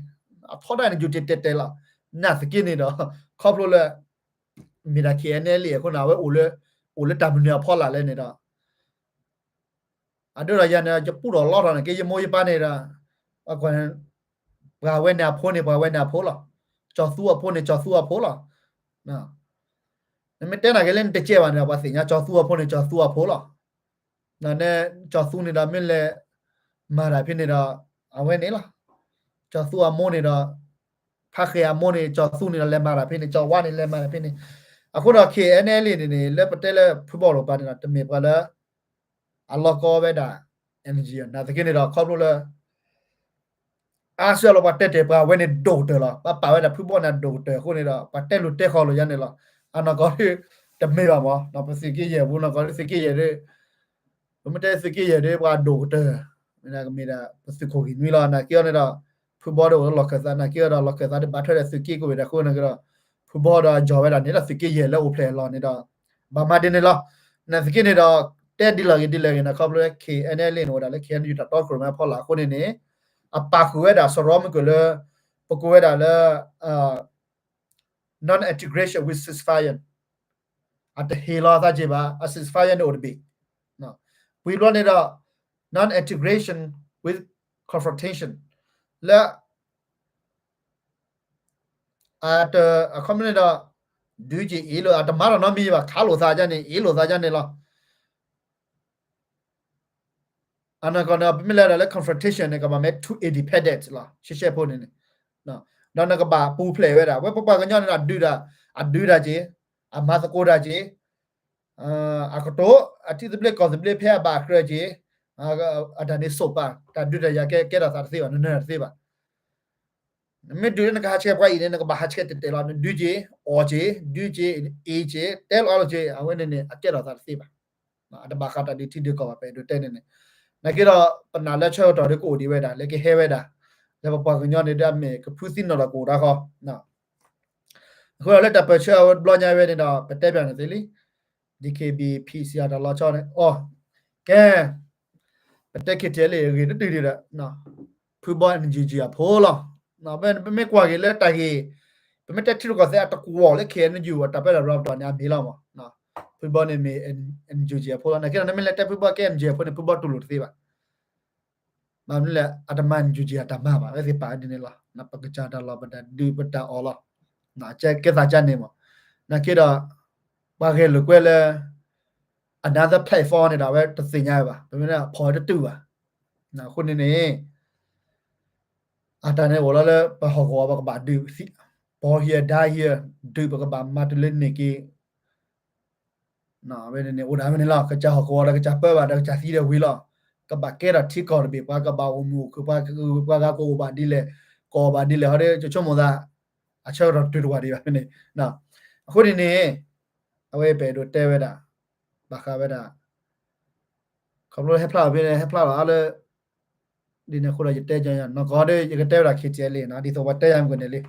အထီဒါ N U G တဲာ်တဲာ်လီၤ. နာ်သက့န့ၣ်ဒီး ခီဖျိလၢ မ့ၢ်ဒၣ် K N L A အဃိန့ၣ် အဝဲအိၣ်လၢ အိၣ်လၢတၢ်မနုၤအဖီလာ်လဲၣ်န့ၣ်ဒီး အဒိဒီးယၤန့ၣ် ယပူထီၣ်လီထီၣ်န့ၣ်က့ ယမိၢ်ယပၢ်န့ၣ်ဒီး ပှၤဝဲန့ၣ်အဖိန့ၣ် ပှၤဝဲန့ၣ်အဖိလီၤ. ကၠီၤသူအဖိန့ၣ် ကၠီၤသူအဖိလီၤ. နမ့ၢ်တဲနာ်က့လၢနတကဲဘၣ်န့ၣ်ဒီး ပှၤသ့ၣ်ညါ ကၠီၤသူအဖိန့ၣ် ကၠီၤသူအဖိလီၤ. ကၠီၤသူန့ၣ်ဒီး မ့ၢ်လဲၤမၤတၢ်ဖဲန့ၣ်ဒီး အဝဲန့ၣ်လီၤ. ကၠီၤသူအမိၢ်န့ၣ်ဒီး ဖါဃဲၤအမိၢ်န့ၣ် ကၠီၤသူန့ၣ်ဒီး လဲၤမၤတၢ်ဖဲန့ၣ်, ကၠီၤဝါန့ၣ် လဲၤမၤတၢ်ဖဲန့ၣ်. အဃိဒီး K N L A န့ၣ်န့ၣ် လၢပတဲလၢဖုဘီၣ်လိာ်ပၤန့ၣ်ဒီး တမ့ၢ်ပှၤလၢ အလီၢ်ကီဝဲဒၣ် N U G နာ်သက့န့ၣ်ဒီး ခီဖျိလၢ အါစုအါလီၤ ပှၤတဲတဲာ်ပှၤဝဲန့ၣ်ဒိၣ်ကတၢၢ်လီၤ. ပှၤပာ်ဝဲဒၣ်ဖုဘီၣ်န့ၣ်ဒိၣ်ကတၢၢ်အဃိန့ၣ်ဒီး ပှၤတဲလိာ်တဲဃီလိာ်ယၤန့ၣ်လီၤ. အနီၢ်ကီၢ်ဒ် တမ့ၢ်ဘၣ်မး, ပသုးက့ယဲၢ်ပူၤနီၢ်ကီၢ်ဒ်သုးက့ယဲၢ်ဒ် ပမ့ၢ်တဲသုးက့ယဲၢ်ဒ် ပှၤဒိၣ်ကတၢၢ် မ့ၢ်ဒၣ်ကမ့ၢ်ဒၣ် ပသုးခိၣ်ဂံၢ်နွံလီၤ. နာ်က့အီၤန့ၣ်ဒီး ဖုဘီၣ်ဒီးအိၣ်လၢလီၢ်ခၢၣ်သး နာ်က့အီၤဒီး လီၢ်ခၢၣ်သးဒ်ဘၣ်ထွဲဒီးသုးက့ကိးဝဲဒၣ်အဃိန့ၣ်ကဒီး ဖုဘီၣ်ဒီးယီၤဝဲဒၣ်န့ၣ်ဒီးသုးက့ယဲၢ်လၢအိၣ်ဖျဲၣ်အလီၢ်န့ၣ်ဒီး ဘၣ်မၤဒ်န့ၣ်လီၤ. နာ်သက့န့ၣ်ဒီး တဲဒ်လဲၣ်ဂ့ၤဒ်လဲၣ်ဂ့ၤန့ၣ် ခီဖျိလၢ K N L A န့ၣ်အိၣ်ဝဲဒၣ်လၢ K N U တၢ်တီခိၣ်ရိၣ်မဲအဖီလာ်အဃိန့ၣ်န့ၣ် အပာ်ဃုာ်ဝဲဒၣ်စရီမုၢ်ကၢၢ်လၢ ပကိးဝဲဒၣ်လၢ non-integration with ceasefire အတဟ့ၣ်လီၤအသးက့ၤဘၣ်, အ ceasefire န့ၣ်အိၣ်တဘ့ၣ်. ဝံၤဘျီန့ၣ်ဒီး non-integration with confrontation လၢ အတ အခီပညီန့ၣ်ဒီး ဒုးက့ၤအ့ၣ်လိာ် အတမၤတၢ်နီတမံၤဘၣ် ခးလိာ်သးဒ်န့ၣ် အ့ၣ်လိာ်သးဒ်န့ၣ်လီၤ. အနီၢ်ကီၢ်န့ၣ် ပမ့ၢ်လဲၤဒၣ်လၢ confrontation န့ၣ် ကဘၣ်မ့ၢ် two independent လီၤ ရှဲရှဲဖိန့ၣ်န့ၣ် ဒီးနကဘၣ်ပူၤဖျဲးဝဲဒၣ် ဝဲပပှၤကညီန့ၣ်ဒီး ဒုးဒၣ် အဒုးဒၣ်က့ၤ အမၤသကိးဒၣ်က့ၤ အကတိၤ အထံသဘျ့ကီၢ်သဘျ့ဖဲအဘၣ်အကြၢးက့ၤ အတၢ်န့ၣ်စိးပာ် တၢ်ဒုးတၢ်ယၤကဲကဲထီၣ်သးတသ့ဘၣ် နနၢၤတသ့ဘၣ်. နမ့ၢ်ဒုးလၢနကဟးဆှဲးပှၤအံၤန့ၣ် နကဘၣ်ဟးဆှဲးတဲာ်တဲာ်လီၤ နဒုးက့ၤ အီၣ်က့ၤ ဒုးက့ၤ အ့ၣ်က့ၤ တဲလီၤအီၤလီၤက့ၤ အဝဲန့ၣ်န့ၣ် အကဲထီၣ်သးတသ့ဘၣ်. အတဘၣ်ဃးတၢ်ဒုးထံဒုးကီၢ်ဘၣ် ပအဲၣ်ဒိးတဲန့ၣ်န့ၣ် နာ်က့ဒီး ပနာ်လၢဆၢကတီၢ်ဒ်ကအိၣ်ဒံးဝဲဒၣ် လၢကဟဲဝဲဒၣ် လၢပပှၤကညီန့ၣ်ဒီးအမ့ၢ်ကဖုသံနီၣ်လီၤကအိၣ်တၢ်ဃီ အဃိဒီးလၢတၢ်ပၢၢ်ဆၢအဝဲတဘျီညါဝဲန့ၣ်ဒီး ပတဲပၠးန့ၣ်သ့လံ, DKBA PC အတၢ်လီၤဆီန့ၣ် အိၣ်, ကဲ ပတဲ KTLA အဂ့ၢ်တတုၤဒံးဒီး ဖုဘီ NUG အဖိလီၤ. ပမ့ၢ်ကွၢ်က့ၤလၢတၢ်ဂ့ၢ်, ပမ့ၢ်တဲထံရူၢ်ကီၢ်သဲးအတကွီၣ်လၢ KNU အတၢ်ပၢတၢ်ပြးပတီၢ်န့ၣ် အမ့ၢ်လီၤမး. ဖုဘီန့ၣ်မ့ၢ် NUG အဖိလီၤ. နာ်က့ဒီး နမ့ၢ်လဲၤတဲဖုဘီကဲ NUG အဖိန့ၣ် ဖုဘီတူၢ်လိာ်တသ့ဘၣ်. ဘၣ်မနုၤလဲၣ် အတမၤ NUG အတၢ်မၤဘၣ်, အဝဲသ့ၣ်ပာ်ဝဲဒ်န့ၣ်လီၤ. ပကစၢ်တၢ်လီၢ် ပတၢ်ဒုးပတၢ်အီၣ်လီၤ. ကဲသးကန့ၣ်မး. နာ်က့ဒီး ပှၤဂဲၤလိာ်ကွဲလၢ another platform န့ၣ်ဒီး အဝဲတသ့ၣ်ညါဝဲဘၣ်, ပမ့ၢ်ဖီၣ်ဝဲတတုၤဘၣ်. အဃိန့ၣ်န့ၣ် အတၢ်န့ၣ်အိၣ်လီၤလၢ ပဟီၣ်ကဝီၤပကဘၣ်ဒုး, ပီဟံၢ်ဒါဟံၢ်, ဒုးပကဘၣ်မၤတုၤလၢန့ၢ်က့ၤ ဝဲန့ၣ်န့ၣ် အိၣ်ဒၣ်ဝဲန့ၣ်လီၤ. ကစၢ်ဟီၣ်ကဝီၤဒီးကစၢ်ပၢဘၣ်ဒီးကစၢ်သံဒီးဝံၤလီၤ. ကဘၣ်ကဲထီၣ်ထံကီၢ်တဘ့ၣ်, ပှၤကဘၣ်အိၣ်မုာ်အိၣ်ခုၣ်, ပှၤဂၤကအိၣ်ဘၣ်ဒ်လဲၣ်, ကအိၣ်ဘၣ်ဒ်လဲၣ်, ဟီဒီး ယဆိကမိၣ်သး အဆၢကတီၢ်တုၤတဝၢ်ဒံးဘၣ်ဖဲန့ၣ်. အဃိန့ၣ်န့ၣ် အဝဲပအဲၣ်ဒိးတဲဝဲဒၣ် ဘၣ်ဃးဝဲဒၣ် ခီဖျိဟဲဖျါအီၤဖဲန့ၣ် ဟဲဖျါလီၤအါလၢ ဒ်န့ၣ်အဃိဒီး ယတဲကနီၢ်ကီၢ်ဒီး ယကတဲဝဲဒၣ် KTLA န့ၣ် ဒ်သိးပှၤတဲယၤမုၢ်ကန့ၣ်လံ.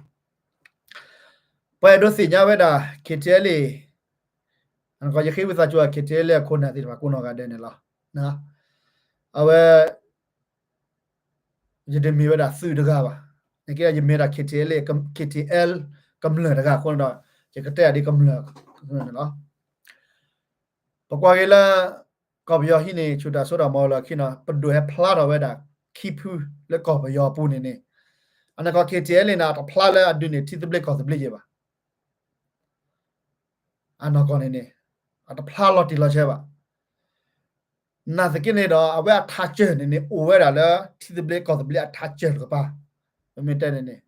ပှၤအဲၣ်ဒိးသ့ၣ်ညါဝဲဒၣ် KTLA, အနီၢ်ကီၢ် ယဃ့ဝံသးစူၤ KTLA အခိၣ်နၢ်သ့ၣ်တဖၣ်ကိးနီၢ်ဂၤဒဲးန့ၣ်လီၤ. အဝဲ ယတမ့ၢ်ဝဲဒၣ်သုးတဂၤဘၣ်. နကဲယမ့ၢ်ဝဲဒၣ် KTLA, KTL ကမျၢၢ်တဂၤအဃိန့ၣ်ဒီး ယကတဲအီၤဒ်ကမျၢၢ်န့ၣ်လီၤ. ပကွၢ်က့ၤလၢ ကီၢ်ပယီၤဟံးန့ၢ်ဆူၣ်တၢ်စိတၢ်ကမီၤလၢခံန့ၣ် ပဒိၣ်ဟဲဖျါထီၣ်ဝဲဒၣ်ခံဖုလၢကီၢ်ပယီၤအပူၤန့ၣ်န့ၣ်, အနီၢ်ကီၢ် KTLA န့ၣ် အတဖျါလၢအဒုးန့ၢ်ထံသဘျ့ကီၢ်သဘျ့က့ၤဘၣ်. အနီၢ်ကီၢ်န့ၣ်န့ၣ် အတဖျါလီၤတံၢ်လီၤဆဲးဘၣ်. နာ်သက့န့ၣ်ဒီး အဝဲအထးစၢၢ်န့ၣ်န့ၣ် အိၣ်ဝဲဒၣ်လၢထံသဘျ့ကီၢ်သဘျ့အထးစၢၢ်တကပၤ, ပမ့ၢ်တဲန့ၣ်န့ၣ်,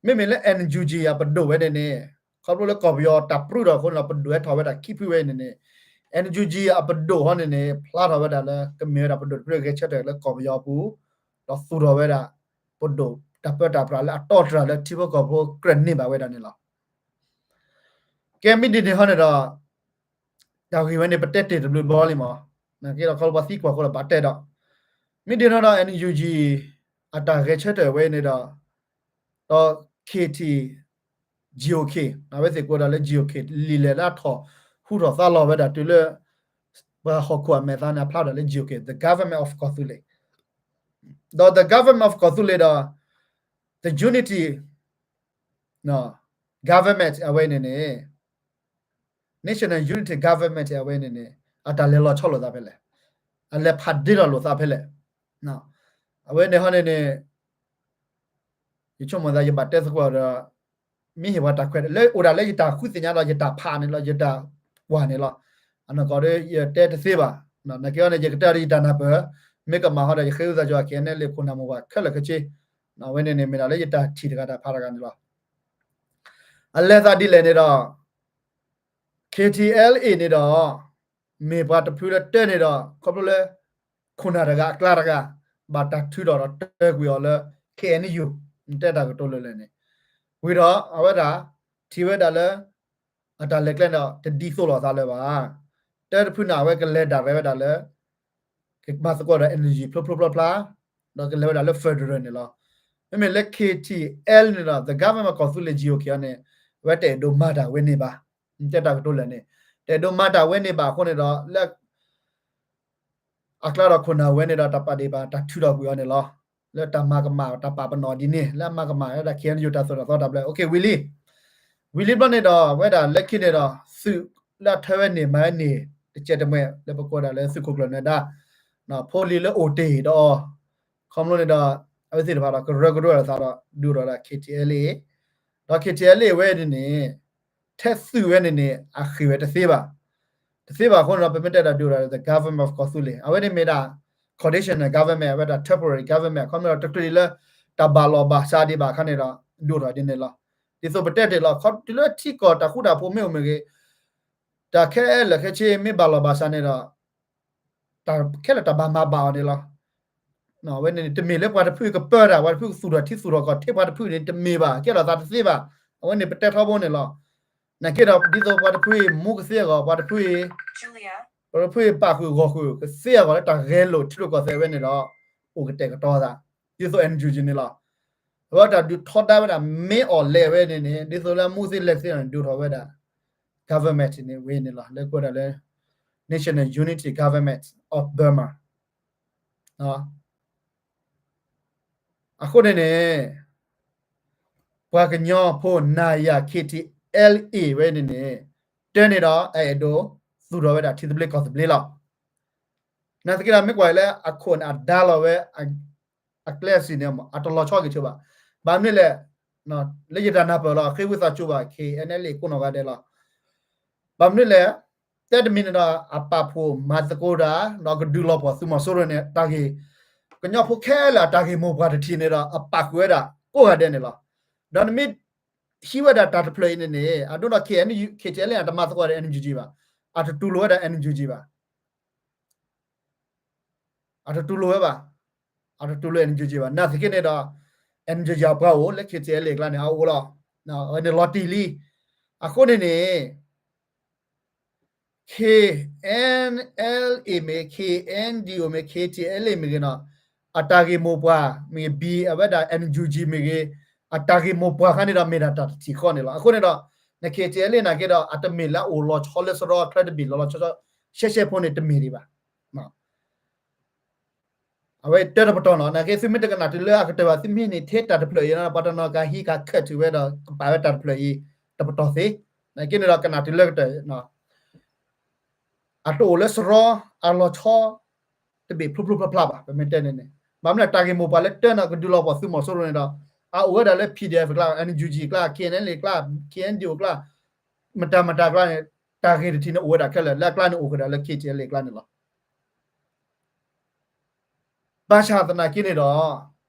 မ့မ့ၢ်လၢ NUG အပဒိၣ်ဝဲန့ၣ်န့ၣ်, ခီဖျိလၢကီၢ်ပယီၤတၢ်ပြူၢ်ထီၣ်အဃိန့ၣ်ဒီး ပဒိၣ်ဟဲထီၣ်ဝဲဒၣ်ခံဖုဝဲန့ၣ်န့ၣ်, NUG အပဒိၣ်ဟီန့ၣ်န့ၣ် ဖျါထီၣ်ဝဲဒၣ်လၢ ကမ့ၢ်ဝဲဒၣ်ပဒိၣ်တဖုလၢဂဲၤဆၢထၢၣ်လၢကီၢ်ပယီၤအပူၤ, ဒီးသူၣ်ထီၣ်ဝဲဒၣ် ပဒိၣ်တၢ်ပၢတၢ်ပြးလၢအတီအတြၢ်လၢထံဖိကီၢ်ဖိကြၢးန့ၢ်ဘၣ်ဝဲဒၣ်န့ၣ်လီၤ. ကဲမ့ၢ်ဒ်န့ၣ်ဟီန့ၣ်ဒီး တၢ်ဂ့ၢ်ဝဲန့ၣ် ပတဲတ့ၢ်တဘျုးဘျီလံမး, နာ်က့ဒီးခီဖျိပှၤသံကွၢ်ဃိဒီးဘၣ်တဲဒီး, မ့ၢ်ဒ်န့ၣ်ဒီး NUG အတၢ်ဂဲၤဆၢထၢၣ်ဝဲန့ၣ်ဒီး, ဒီး KT GOK အဝဲသ့ၣ်ကိးဒၣ်လၢ GOK လံာ်လဲၢ်လၢအထီၣ်ဟူထီၣ်သါလီၤဝဲဒၣ်တုၤလၢ ပှၤဟီၣ်ခိၣ်အမဲာ်သါန့ၣ် အဖျါဒၣ်လၢ GOK, the government of ကီၢ်သူလ့ၤ, ဒီး the government of ကီၢ်သူလ့ၤဒီး the unity government အဝဲန့ၣ်န့ၣ် National Unity Government အဝဲန့ၣ်န့ၣ် အတၢ်လဲၤလီၤဆီလိာ်သးဖဲလဲၣ်, အလဲၤဖးဒ့လီၤလိာ်သးဖဲလဲၣ်, အဝဲန့ၣ်ဟီန့ၣ်န့ၣ် ယဆိကမိၣ်သးယဘၣ်တဲသကိးဒီး မ့ၢ်ဟ့ၣ်ပှၤတၢ်ခွဲးလၢအိၣ်ဒၣ်လၢယတၢ်ဃုသ့ၣ်ညါဒီးယတၢ်ဖးန့ၣ်လီၤ, ယတၢ်ကွၢ်န့ၣ်လီၤ. အနီၢ်ကီၢ်ဒီးယတဲတသ့ဘၣ်, နာ်က့အီၤန့ၣ် ယကတဲအီၤဒီးယတၢ်နၢ်ပၢၢ်, မ့ၢ်ကမၣ်ဟီဒီး ယဃ့ဝံသးစူၤ KNLA ခိၣ်နၢ်မိၢ်ပှၢ်ခဲလၢာ်ခဲဆ့, အဝဲန့ၣ်န့ၣ် မ့ၢ်ဒၣ်လၢယတၢ်ထံၣ်တဂၤတၢ်ဖးတဂၤန့ၣ်လီၤ. အလဲၤသးဒ်လဲၣ်န့ၣ်ဒီး KTLA န့ၣ်ဒီး မ့ၢ်ပှၤတဖုလၢတၢန့ၣ်ဒီး ခီဖျိလၢ ခိၣ်နၢ်တဂၤအကျါတဂၤ ဘၣ်တၢ်ထုးထီၣ်ဒီးတၢကွံာ်အီၤလၢ KNU တဲတၢ်ကတိၤလၢလဲၣ်န့ၣ်, ဝံၤဒီးအဝဲဒၣ် ထံၣ်ဝဲဒၣ်လၢ အတၢ်လဲၤကျဲန့ၣ်ဒီး တဒ်သိးလိာ်သးလၢၤဘၣ်. တၢတဖုန့ၣ် အဝဲကလဲၤဒၣ်ရဲၣ်ဝဲဒၣ်လၢ ကမၤသကိးဒီး energy ဖျိဖျိဖျါဖျါ, ဒီးကလဲၤဝဲဒၣ်လၢ federal န့ၣ်လီၤ. မ့မ့ၢ်လၢ KTL န့ၣ်ဒီး the government ကီၢ်သူလ့ၤ GOK န့ၣ် အဝဲတအဲၣ်ဒိးမၤတၢ်ဝဲန့ၣ်ဘၣ်. တဲတၢ်ကတိၤလဲၣ်န့ၣ် တအဲၣ်ဒိးမၤတၢ်ဝဲန့ၣ်ဘၣ်အဃိန့ၣ်ဒီး လၢ အကျါဒီးခိၣ်နၢ်ဝဲန့ၣ်ဒီး တၢ်ပာ်ဒ့ၣ်ပာ် တၢ်ထုးထီၣ်ကွံာ်အီၤန့ၣ်လီၤ. လၢတၢ်မၤကမၣ် တၢ်ပာ်ပနီၣ်ဒ်န့ၣ် လၢအမၤကမၣ်ဝဲဒၣ် KNU တၢ်သိၣ်တၢ်သီတၢ်ဘျၢ OK ဝံၤလံ, ဝံၤလံဘျီန့ၣ်ဒီး ဝဲဒၣ်လၢခံန့ၣ်ဒီး သုးလၢအထၢဝဲန့ၣ် မၤဝဲန့ၣ် တကဲးတမှဲၤ လၢပကိးဒၣ်လၢသုးခိၣ်ကျၢၢ်နၢၤဒါ ဖိလံၤလၢအိၣ်တ့ၢ်ဒီးအီၤ, ခီဖျိန့ၣ်ဒီး အဝဲသ့ၣ်တဖၣ်ဒီး ကရၢကရိအသးဒီး ဒုးအိၣ်ထီၣ်ဝဲဒၣ် KTLA ဒီး KTLA ဝဲန့ၣ်န့ၣ် ထဲသုးဝဲန့ၣ်န့ၣ် အဃ့ၢ်ဝဲတသ့ဘၣ်. တသ့ဘၣ်အဃိန့ၣ်ဒီး ပမ့ၢ်တဲဒၣ်ဒုးအိၣ်ထီၣ် the government of ကီၢ်သူလ့ၤ အဝဲန့ၣ်မ့ၢ်ဒၣ် conditional government အဝဲဒၣ် temporary government ခီဖျိလၢတကြၢးလၢ တၢ်ဘၣ်လီၢ်ဘၣ်စးဒံးဘၣ်အခါန့ၣ်ဒီး ဒုးအိၣ်ထီၣ်ဒ်န့ၣ်လီၤ. ဒ်သိးပတဲတ့ၢ်လီၤ ခီတုၤလၢထံကီၢ်တၢ်ဃူတၢ်ဖိးမ့ၢ်အိၣ်မ့ၢ်ဂ့ၤ တၢ်ခဲလၢာ်ခဲဆ့မ့ၢ်ဘၣ်လီၢ်ဘၣ်စးန့ၣ်ဒီး တၢ်ခဲလၢာ်တၢ်ဘၣ်မၤဘၣ်အီၤန့ၣ်လီၤ. အဝဲန့ၣ် တမ့ၢ်လၢပှၤတဖုကပၢတၢ် ပှၤတဖုကသူၣ်ထီၣ်ထံသူၣ်ထီၣ်ကီၢ်ထဲပှၤတဖုန့ၣ် တမ့ၢ်ဘၣ် ကဲထီၣ်သးတသ့ဘၣ်. အဝဲန့ၣ်ပတဲထီဘိန့ၣ်လီၤ. နာ်က့ဒီး ဒ်သိးပှၤတဖုအံၤမူကသ့အဂီၢ် ပှၤတဖုအံၤ ပှၤတဖုအံၤပာ်ဃုာ်ဂီၢ်ဃုာ်ကသ့အဂီၢ်လၢတၢ်ဂဲၤလိာ်ထံရူၢ်ကီၢ်သဲးဝဲန့ၣ်ဒီး အိၣ်ကတဲာ်ကတီၤသး ဒ်သိး NUG န့ၣ်လီၤ. အဝဲတၢ်ဒုးထီဒါဝဲဒၣ် မင်းအောင်လှိုင် ဝဲန့ၣ်န့ၣ် ဒ်သိးလၢမူသ့လဲၤသ့န့ၣ် ဒုးထီၣ်ဝဲဒၣ် government န့ၣ်ဝဲန့ၣ်လီၤ. လၢကွဲးဒၣ်လၢ National Unity Government of Burma အဃိန့ၣ်န့ၣ် ပှၤကညီဖိနၤယၤ K T L A ဝဲန့ၣ်န့ၣ် တၢ်န့ၣ်ဒီး အအဲၣ်ဒိးသူၣ်ထီၣ်ဝဲဒၣ်ထံသဘျ့ကီၢ်သဘျ့လီၤ. နာ်သက့ဒီး မ့ၢ်ကွၢ်လၢအခိၣ်န့ၣ် အဒါလီၤဝဲ အကျဲစံးန့ၣ် အတလီၤဆီက့ၤဆိဘၣ်. ဘၣ်မနုၤလဲၣ်, လၢယတၢ်နၢ်ပၢၢ်လီၤ ဃ့ဝံသးစူၤဘၣ် K N L A ကိးနီၢ်ဂၤဒဲးလီၤ. ဘၣ်မနုၤလဲၣ်, တဲတမံၤန့ၣ်ဒီး အပာ်ဖှိၣ်မၤသကိးတၢ် ဒီးကဒုးလီၤပှီၢ်သုးမီၤစိရိၤန့ၣ် တၢ်ဂ့ၢ်, ကညီဖိခဲလၢာ်အတၢ်ဂ့ၢ်မိၢ်ပှၢ်တထံၣ်န့ၣ်ဒီး အပာ်ဃုာ်ဝဲဒၣ်ကိးဂၤဒဲးန့ၣ်လီၤ. ဒီးနမ့ၢ်ဟံးဝဲဒၣ်တၢ်တဖျၢၣ်အံၤန့ၣ်န့ၣ် အဒိဒီး K N U K T L A န့ၣ် အတမၤသကိးဒီး N U G ဘၣ်, အတတူၢ်လိာ်ဝဲဒၣ် N U G ဘၣ်. အတတူၢ်လိာ်ဝဲဘၣ်, အတတူၢ်လိာ် N U G ဘၣ်. နာ်သက့န့ၣ်ဒီး N U G အပှၤအိၣ်လၢ K T L A အကျါန့ၣ် အအိၣ်လီၤ. အဝဲန့ၣ်လီၤတံၢ်လံ. အဃိန့ၣ်န့ၣ် K N L A မ့ၢ် K N D O မ့ၢ် K T L A မ့ၢ်ဂ့ၤန့ၣ် အတၢ်ဂ့ၢ်မိၢ်ပှၢ်မ့ၢ်ဂ့ၤ ဘံၣ်အဝဲဒၣ် N U G မ့ၢ်ဂ့ၤ အတၢ်ဂ့ၢ်မိၢ်ပှၢ်ခါန့ၣ်ဒီး မ့ၢ်ဒၣ်တၢ်တထံၣ်ဃီန့ၣ်လီၤ. အဃိန့ၣ်ဒီး န K T L A နာ်က့ဒီး အတမ့ၢ်လၢအအိၣ်လီၤဆီလၢစရီအချၢတဘ့ၣ်လီၤလီၤဆီဆီ ရှဲရှဲဖိန့ၣ်တမ့ၢ်ဒံးဘၣ်. အဝဲတၢတပတီၢ်နီၤ နာ်က့ သုမ့ၢ်တကနၣ်တုၤလၢအကတၢၢ်ဘၣ် သုမ့ၢ်န့ၣ် ထဲတၢ်တဖျၢၣ်အံၤန့ၣ် ပှၤတနီၤကဟံးကဟးခၢၣ်ထံးဝဲဒီး ကပာ်ဝဲတၢ်တဖျၢၣ်အံၤ တပတီၢ်သ့. နာ်က့န့ၣ်ဒီး ကနၣ်တုၤလၢကတၢၢ် အတအိၣ်လၢစရီအလီၤဆီ တဘ့ၣ်ဖျိဖျိဖျါဖျါဘၣ် ပမ့ၢ်တဲန့ၣ်န့ၣ်. ဘၣ်မနုၤလဲၣ် တၢ်ဂ့ၢ်မိၢ်ပှၢ်လၢတၢ်န့ၣ်ကဒုးလီၤပှီၢ်သုးမီၤစိရိၤန့ၣ်ဒီး အအိၣ်ဝဲဒၣ်လၢ P D F အကျါ N U G အကျါ K N L A အကျါ K N D O အကျါ မတၤမတၤအကျါန့ၣ် တၢ်ဂ့ၢ်တထံၣ်န့ၣ်အိၣ်ဝဲဒၣ်ခဲလၢာ် လၢအကျါန့ၣ်အိၣ်ဃုာ်ဒၣ်လၢ K T L A အကျါန့ၣ်လီၤ. ဘၣ်ဆၣ်သနာ်က့န့ၣ်ဒီး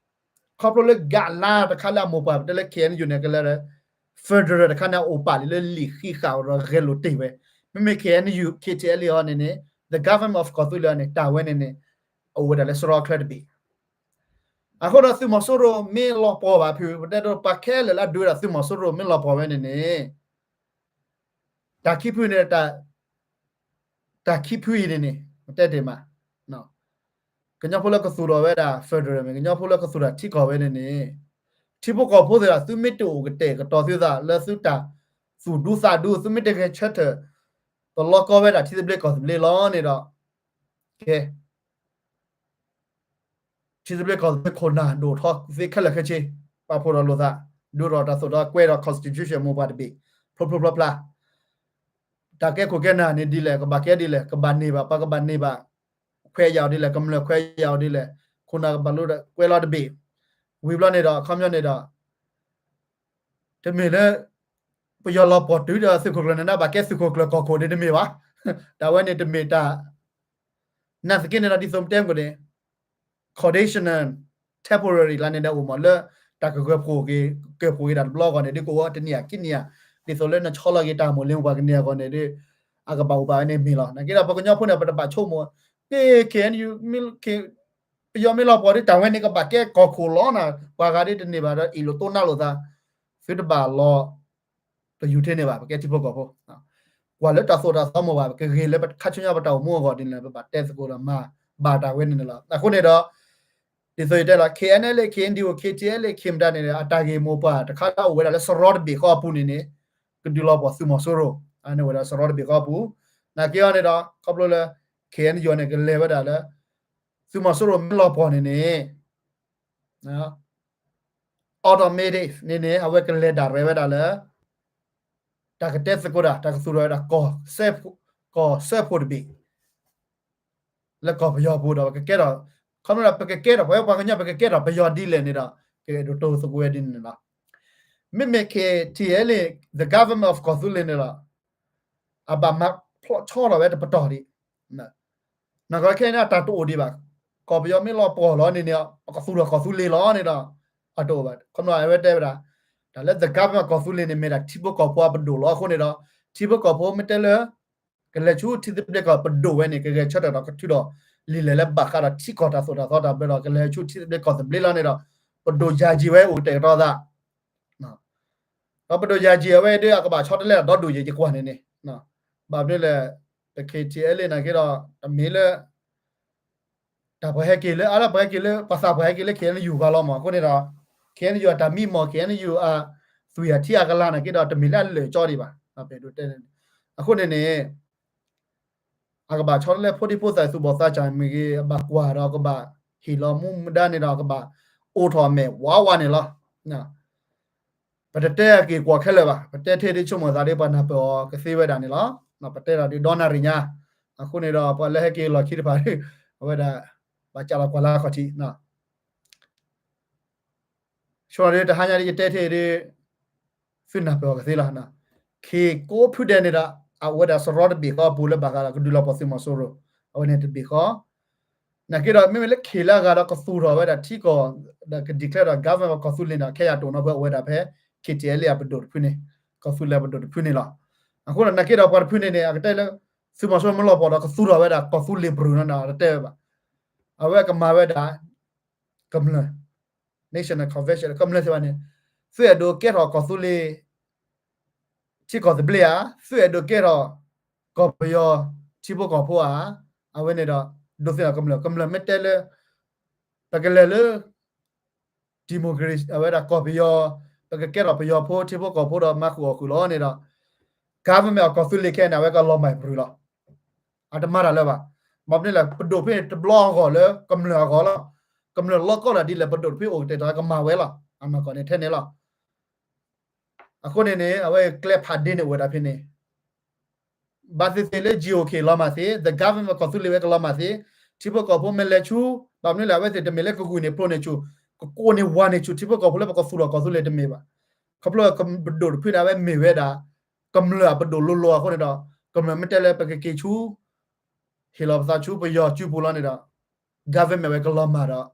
ခီဖျိလၢကးလါတခါလၢအမိၢ်ပှၢ်ပတဲလၢ K N U န့ၣ် ကလဲၤ federal တခါန့ၣ် အအိၣ်ပာ်လံလၢလံာ်ဃံးဃာ်ဒီးဂဲၤလိာ်တ့ၢ်ဝဲ. မ့မ့ၢ် K N U K T L A အံၤန့ၣ်န့ၣ် the government of ကီၢ်သူလ့ၤအံၤန့ၣ် တၢ်ဝဲန့ၣ်န့ၣ် အအိၣ်ဝဲဒၣ်လၢစရီချၢတဘ့ၣ်. အဃိဒီးသုးမီၤစိရိၤမ့ၢ်လီၤပှီၢ်ဘၣ်ဖုး ပတဲဒိးပှၤခဲလၢာ်လၢအဒုးဝဲဒၣ်သုးမီၤစိရိၤမ့ၢ်လီၤပှီၢ်ဝဲန့ၣ်န့ၣ် တၢ်ခံဖုန့ၣ် တၢ်ခံဖုအံၤန့ၣ်န့ၣ် တဲတ့ၢ်မး ကညီဖိလၢကသူၣ်ထီၣ်ဝဲဒၣ် federal မ့ၢ် ကညီဖိလၢကသူၣ်ထီၣ်ထံကီၢ်ဝဲန့ၣ်န့ၣ် ထံဖိကီၢ်ဖိသ့ၣ်ဒီး သုမ့ၢ်တအိၣ်ကတဲာ်ကတီၤသုသးလၢသုတၢ်သူၣ်ဒူသးဒူ သုမ့ၢ်တဂဲၤဆၢထၢၣ် တလီၤကီဝဲဒၣ်ထံသဘျ့ကီၢ်သဘျ့လီၤန့ၣ်ဒီး ကဲ ထံသဘျ့ကီၢ်သဘျ့ခိၣ်နၢ်ဒိၣ်ထီသ့ခဲလၢာ်ခဲဆ့ ပာ်ဖှိၣ်ဒီးလိာ်သး ဒုးထီၣ်တၢ်သိၣ်တၢ်ကွဲဒီး constitution မိၢ်ပှၢ်တဘ့ၣ် ဖျိဖျိဖျါဖျါ တၢ်ကဲခိၣ်ကဲနၢ်န့ၣ်ဒ်လဲၣ် ကဘၣ်ကဲဒ်လဲၣ် ကဘၣ်န့ၢ်ဘၣ် ပှၤကဘၣ်န့ၢ်ဘၣ် ခွဲးယာ်အီၤဒ်လဲၣ် ကမျၢၢ်ခွဲးယာ်အီၤဒ်လဲၣ် ခိၣ်နၢ်ကဘၣ်လိၣ်ကွဲးလီၤတဘ့ၣ် ဝံၤဘျီန့ၣ်ဒီး အခီပညီန့ၣ်ဒီး တမ့ၢ်လၢ ပယီၤလီၤပှီၢ်တုၤဒီးသုးခိၣ်ကျၢၢ်န့ၣ် ဘၣ်ကဲသုးခိၣ်ကျၢၢ်ကီၢ်ခိၣ်ဒ်တမ့ၢ်ဘၣ်. တၢ်ဝဲန့ၣ်တမ့ၢ်တၢ် နာ်သက့န့ၣ်ဒီး ဒ်သိးပတဲမ့ၢ်န့ၣ် conditional temporary လၢန့ၣ်ဒီးအိၣ်မးလၢ တၢ်ကဂၢၢ်ဖှိၣ်က့ၤ ကၢၢ်ဖှိၣ်က့ၤတၢ်တဘျီဂီၢ်န့ၣ် ဒ်ကအိၣ်ဝဲတနံၣ်ဧါခံနံၣ်ဧါ ဒ်သိးလၢနဆီလီၤက့ၤတၢ်မိၢ်လ့ၤမိၢ်ပှၢ်ကန့ၢ်အဂီၢ်န့ၣ်ဒီး အကဘၣ်အိၣ်ဘၣ်ဝဲန့ၣ်မ့ၢ်လီၤ. နာ်က့ဒီးပှၤကညီဖိန့ၣ် ပတဘၣ်ဆိကမိၣ် က့ K N U ပယီၤမ့ၢ်လီၤပှီၢ်ဒီး တၢ်ဝဲန့ၣ်ကဘၣ်ကဲကီၢ်ခိၣ်လီၤနၤ ပှၤဂၤဒ်တန့ၢ်ဘၣ်ဒီး အ့ၣ်လိာ်တိၢ်နါလိာ်သး သုတဘၣ်လီၤ တယူၤထဲန့ၣ်ဘၣ် ပကဲထံဖိကီၢ်ဖိ ကွၢ်လၢတၢ်သိၣ်တၢ်သီမိၢ်ဘၣ် ပကဂ့ၤလၢပခါဆူညါပတၢ်အိၣ်မူအဂီၢ်ဒ်န့ၣ် ပဘၣ်တဲသကိးဒီးမၤဘၣ်တၢ်ဝဲန့ၣ်န့ၣ်လီၤ. အဃိန့ၣ်ဒီး ဒ်သိးယတဲလီၤ K N L A K N D O K T L A ခ့မတၤန့ၣ် အတၢ်ဂ့ၢ်မိၢ်ပှၢ်တခါလၢအအိၣ်ဝဲဒၣ်လၢစရီတဘ့ၣ်ဃီအပူၤန့ၣ်န့ၣ် ကဒုးလီၤပှီၢ်သုးမီၤစိရိၤ အန့ၣ်အိၣ်ဝဲဒၣ်စရီတဘ့ၣ်ဃီအပူၤ နာ်က့အီၤန့ၣ်ဒီး ခီဖျိလၢ K N U န့ၣ် ကလဲၤဝဲဒၣ်လၢ သုးမီၤစိရိၤမ့ၢ်လီၤပှီၢ်န့ၣ်န့ၣ် automatic န့ၣ်န့ၣ် အဝဲကလဲၤဒၣ်ရဲၣ်ဝဲဒၣ်လၢ တၢ်ကတဲသကိးတၢ် တၢ်ကသူၣ်ထီၣ်ဝဲဒၣ် ကီၢ်စၢဖှိၣ်တဘ့ၣ် လၢကီၢ်ပယီၤပူၤဒီး ပကကဲထီၣ် ခီဖျိလၢပကကဲထီၣ် ပဝဲပှၤကညီပကကဲထီၣ်ပယီၤဒ်လဲၣ်န့ၣ်ဒီး ကအဲၣ်ဒိးတိၢ်သကိးဝဲဒ်န့ၣ်လီၤ. မ့မ့ၢ် K T L A the government of ကီၢ်သူလ့ၤန့ၣ်လီၤ အဘၣ်မၤဖျိဆီထီၣ်ဝဲတပတီၢ်ဒံး နကခဲအံၤန့ၣ် အတၢ်တအိၣ်ဒံးဘၣ်. ကီၢ်ပယီၤမ့ၢ်လီၤပှီၢ်လီၤန့ၣ်န့ၣ် ပကသူၣ်ထီၣ်ကီၢ်သူလ့ၤလီၤန့ၣ်ဒီး အတအိၣ်ဘၣ်. ခီဖျိအဝဲတဲဝဲဒၣ် တၢ်လၢ the government ကီၢ်သူလ့ၤန့ၣ် မ့ၢ်ဒၣ်ထံဖိကီၢ်ဖိအပဒိၣ်လီၤ. အဃိန့ၣ်ဒီး ထံဖိကီၢ်ဖိမ့ၢ်တဲလၢ ကလဲၤဆူထံသဘျ့ကီၢ်ပဒိၣ်ဝဲန့ၣ် ကဂဲၤဆၢထၢၣ်ဒီးကထုးဒီး လံာ်လဲၢ်လၢဘၣ်ဃးဒီးထံကီၢ်တၢ်သိၣ်တၢ်သီတၢ်ဘျၢဒီး ကလဲၤဆူထံသဘျ့ကီၢ်သဘျ့လီၤန့ၣ်ဒီး ပဒိၣ်ယၤယံၤဝဲအိၣ်ကတဲာ်ကတီၤသး ဒီးပဒိၣ်ယၤယံၤအဝဲဒၣ် အကဘၣ်ဆီတလဲဒီး ဒီဒူၣ်ယံၤယကွၢ်န့ၣ်န့ၣ် ဘၣ်မနုၤလဲၣ် ပ K T L A နာ်က့ဒီး တမ့ၢ်လၢ တၢ်ပှၤဟဲက့ၤလၢ အါလၢပှၤဟဲက့ၤလၢ ပှၤသးပှၢ်ဟဲက့ၤလၢ K N U ပှၤလီၤမး အဃိန့ၣ်ဒီး KNU အတၢ်မံမီၢ် KNU အသွံၣ်အထံအကလၤနာ်က့ဒီး တမ့ၢ်လၢအလၢာ်ကၠီဒံးဘၣ်. အဃိန့ၣ်န့ၣ် အကဘၣ်ဆီတလဲဖိဒံဖိသၣ်သူၣ်ဘီၣ်သးစၢ်မ့ၢ်ဂ့ၤ အဘၣ်ကွၢ်ဒီးကဘၣ်ဟ့ၣ်လီၤမူဒါန့ၣ်ဒီး ကဘၣ်အိၣ်ထီၣ်အမဲာ်ဝးဝးန့ၣ်လီၤ. ပတတဲအက့ၢ်ကွီၢ်ခဲလၢာ်ဘၣ်. ပတဲထဲဒ်ဆိကမိၣ်သးဒ် ပှၤနၢ်ပၢၢ်အီၤကသ့ဝဲဒၣ်န့ၣ်လီၤ. ပတဲဒီးဒ်ဒီနၣ်ရံၣ်ညါ, အဃိန့ၣ်ဒီး ပှၤလၢဟဲက့ၤလီၢ်ခံတဖၣ် အဝဲဒၣ် ဘၣ်ကးလီၤကွၢ်လၢအခီၣ်ထံး ဆိဒီးတဟါညါဒ်ယတဲထဲဒ် သုနၢ်ပၢၢ်အီၤကသ့လီၤ. ခ့ၣ်ကိးဖုဒဲးန့ၣ်ဒီး အဝဲဒၣ်စရီတဘ့ၣ်ဃီအပူၤလၢဘၣ်ဃးဒီးကဒုးလီၤပှီၢ်သုးမီၤစိရိၤ အဝဲန့ၣ်တဘ့ၣ်ဃီ နာ်က့ဒီး မ့မ့ၢ်လၢခ့ၣ်လၢအဂၤဒီးကသူၣ်ထီၣ်ဝဲဒၣ်ထံကီၢ် ဒီးက declare ဒီး government ကီၢ်သူလ့ၤန့ၣ် ခဲယၤတအိၣ်နီၣ်ဖဲအဝဲဒၣ်ဖဲ KTLA အပဒိၣ်တဖုန့ၣ်, ကီၢ်သူလ့ၤပဒိၣ်တဖုန့ၣ်လီၤ. အဃိဒီးနာ်က့ဒီးပှၤတဖုန့ၣ်န့ၣ် အကတဲလၢ သုးမီၤစိရိၤမ့ၢ်လီၤပှီၢ်ဒီးကသူၣ်ထီၣ်ဝဲဒၣ်ကီၢ်သူလ့ၤပရူၤန့ၣ်ဒီး တတဲဝဲဘၣ်. အဝဲကမၤဝဲဒၣ် ကမျၢၢ် National Convention ကမျၢၢ်သ့ၣ်တဖၣ်န့ၣ် သုအဲၣ်ဒိးကဲထီၣ်ကီၢ်သူလ့ၤ ထံကီၢ်သဘျ့ဧါ, သုအဲၣ်ဒိးကဲထီၣ် ကီၢ်ပယီၤထံဖိကီၢ်ဖိဧါ, အဝဲန့ၣ်ဒီး ဒိးသ့ၣ်နီၣ်ကမျၢၢ်, ကမျၢၢ်မ့ၢ်တဲလၢ ပကလဲၤလၢ democracy အဝဲဒၣ်ကီၢ်ပယီၤ, ပကကဲထီၣ်ပယီၤဖိ ထံဖိကီၢ်ဖိဒီးမၤဃုာ်အီၣ်ဃုာ်လီၤန့ၣ်ဒီး government အကီၢ်သူလ့ၤခဲအံၤန့ၣ် အဝဲကလီၤမၢ်ပရူၤလီၤ. အတမၤတၢ်လၢၤဘၣ်. ဘၣ်မနုၤလဲၣ် ပဒိၣ်ဖဲန့ၣ်တဘျီအဂီၢ်လၢကမျၢၢ်အဂီၢ်လီၤ. ကမျၢၢ်လီၢ်ကီၢ်လၢဒ်လဲၣ် ပဒိၣ်တဖုအိၣ်ကတဲာ်ကတီၤကမၤဝဲလီၤ. အနီၢ်ကီၢ်န့ၣ်ထဲန့ၣ်လီၤ. အဃိန့ၣ်န့ၣ် အဝဲကျဲဖးဒ့န့ၣ်အိၣ်ဝဲဒၣ်ဖဲန့ၣ် ဘၣ်သ့ၣ်သ့ၣ်လၢ GOK လီၤမၢ်သ့, the government ကီၢ်သူလ့ၤဝဲကလီၤမၢ်သ့, ထံဖိကီၢ်ဖိမ့ၢ်လဲၤဆူ, ဘၣ်မနုၤလဲၣ် အဝဲသ့ၣ်တမ့ၢ်လၢကဂုာ်န့ၢ်ဖျိန့ၢ်ဆူၣ်, ကကိးန့ၢ်ဝၤန့ၢ်ဆူၣ် ထံဖိကီၢ်ဖိလၢပကသူၣ်ထီၣ်ကီၢ်သူလ့ၤတမ့ၢ်ဘၣ်. ခီဖျိပဒိၣ်တဖုန့ၣ် အဝဲမ့ၢ်ဝဲဒၣ် ကမျၢၢ်အပဒိၣ်လိၤလိၤအဃိန့ၣ်ဒီး ကမျၢၢ်မ့ၢ်တဲလၢပကက့ၤဆူ ဟ့ၣ်လီၤပသးဆူပယီၤစုပူၤလီၤန့ၣ်ဒီး government ဝဲကလီၤမၢ်ဒီး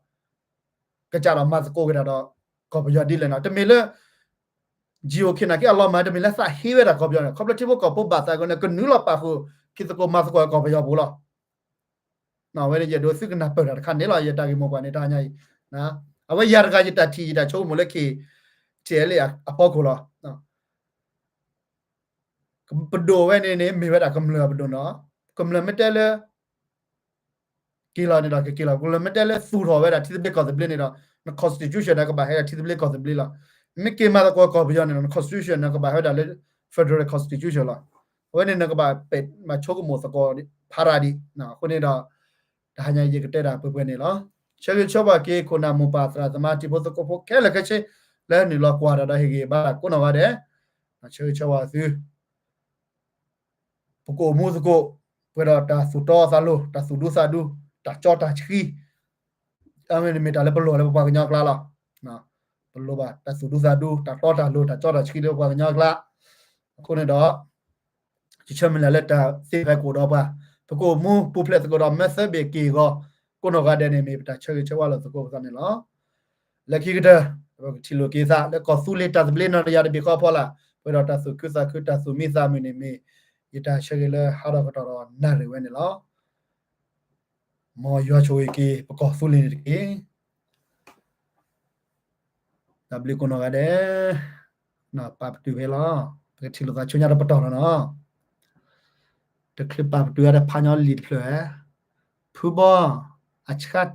ကစးထီၣ်မၤသကိးက့ၤတၢ်ဒီး ကီၢ်ပယီၤဒ်လဲၣ်န့ၣ် တမ့ၢ်လၢ GOK နာ်က့အလီၤမၢ် တမ့ၢ်လၢသးဟ့ဝဲဒၣ်ကီၢ်ပယီၤန့ၣ် ခီဖျိထံဖိကီၢ်ဖိဘၣ်သးကန့ၣ် ကနုာ်လီၤပာ်ဃုာ် ဖံးသကိးမၤသကိးကီၢ်ပယီၤပူၤလီၤ. အဝဲန့ၣ်ယအဲၣ်ဒိးသုကနၢ်ပၢၢ်တၢ်တခါန့ၣ်လီၤ. ယတၢ်ဂ့ၢ်မိၢ်ပှၢ်န့ၣ်တဟါညါအံၤ အဝဲယၤတဂၤယတၢ်ထံၣ်ယတၢ်ဆိကမိၣ်လၢ KTLA အဖီခိၣ်လီၤ. ပဒိၣ်ဝဲန့ၣ်န့ၣ် မ့ၢ်ဝဲဒၣ်ကမျၢၢ်အပဒိၣ်န့ၣ်လီၤ. ကမျၢၢ်မ့ၢ်တဲလၢ က့ၤလီၤန့ၣ်ဒီးကက့ၤလီၤ, ကမျၢၢ်မ့ၢ်တဲလၢသူၣ်ထီၣ်ဝဲဒၣ်ထံသဘျ့ကီၢ်သဘျ့န့ၣ်ဒီး န constitution န့ၣ်ကဘၣ်ဟဲဒၣ်ထံသဘျ့ကီၢ်သဘျ့လီၤ. မ့ၢ်က့ၤမၤသကိးကီၢ်ပယီၤန့ၣ်ဒီး န constitution န့ၣ်ကဘၣ်ဟဲဒၣ်လၢ federal constitution လီၤ. အဝဲန့ၣ်နကဘၣ်ပဲာ်မၤဆိကမိၣ်သကိးဖးရၤဒံး. အဃိန့ၣ်ဒီး တဟါညါအံၤယကတဲဒၣ်ပှဲၤပှဲၤန့ၣ်လီၤ. ဆၢဂ့ၤဆၢဝါက့ၤ ခိၣ်နၢ်မိၢ်ပၢ်သရၣ်သမါတံၤဖိသကိးဖိခဲလၢာ်ခဲဆ့ လၢနုာ်လီၤကွၢ်တၢ်ဒီးဟ့ၣ်ဂံၢ်ဘါကိးနီၢ်ဂၤဒဲး, ဆၢဂ့ၤဆၢဝါသု ပကအိၣ်မူသကိး ပှဲၤဒီးတၢ်သူၣ်တီသးလိၤ တၢ်သူၣ်ဒူသးဒူ တၢ်ကၠီတၢ်ဆှံ, အဝဲန့ၣ်မ့ၢ်တၢ်လၢပလိၣ်လၢပပှၤကညီအကျါလီၤ. ပလိၣ်ဘၣ်တၢ်သူၣ်ဒူသးဒူ တၢ်တီတၢ်လိၤ တၢ်ကၠီတၢ်ဆှံလၢပပှၤကညီအကျါ. အဃိန့ၣ်ဒီး ယဆၢမုၢ်လၢ်လၢတၢ်သ့ဖဲကအိၣ်ဒီးပှၤ, ပကအိၣ်မူပူၤဖျဲးသကိးဒီး မၢသၢဘ့ၣ်က့ၢ်ဂီၤ ကိးနီၢ်ဂၤဒဲးန့ၣ် မ့ၢ်ပတၢ်ဆၢဂ့ၤဆၢဝါလိာ်သကိးပသးန့ၣ်လီၤ. လၢခံကတၢၢ် ပကထံၣ်လိာ်က့ၤသးလၢကီၢ်သူလ့ၤတၢ်သဘျ့နီၢ်တယၤတဘ့ၣ်ဃီအဖီလာ် ပှဲၤဒီးတၢ်သူၣ်ခုသးခု တၢ်သူၣ်မံသးမုာ်န့ၣ်မ့ၢ် ယတၢ်ဆၢဂ့ၤလၢဟးထီၣ်ကတီၢ်ဒီးနၣ်ရံၣ်ဝဲန့ၣ်လီၤ. မ်ယွၤဆိၣ်ဂ့ၤက့ၤ ပကီၢ်သူလ့ၤန့ၣ်တက့ၢ်. တၢ်ဘျုးကိးနီၢ်ဂၤဒဲး, ပာ်ပတုာ်ဖဲလီၤ. ပကထံၣ်လိာ်သးဆူညါတပတီၢ်လီၤနီၤ. တချုးပာ်ပတုာ်ဝဲဒီးဖးညီလံာ်တဖျၢၣ်ဧါ, ဖုဘီ အဆှၣ်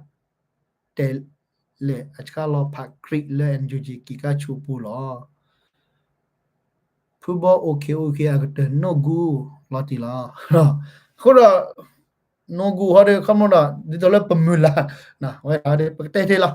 တဲာ်လဲၣ် အဆှၣ်လီၤဖးကြံးလၢ NUG ကံၢ်ကါဆူပူၤလီၤ. ဖုဘီ OK OK အကတၢၢ် no good လီၤတံၢ်လီၤ. အဃိဒီး no good ဟီဒီး ခီမီဒီး ဒ်သိးလၢပမုၢ်လၢ် ဝဲဒၣ်ဒီး ပကတဲတ့ၢ်လီၤ.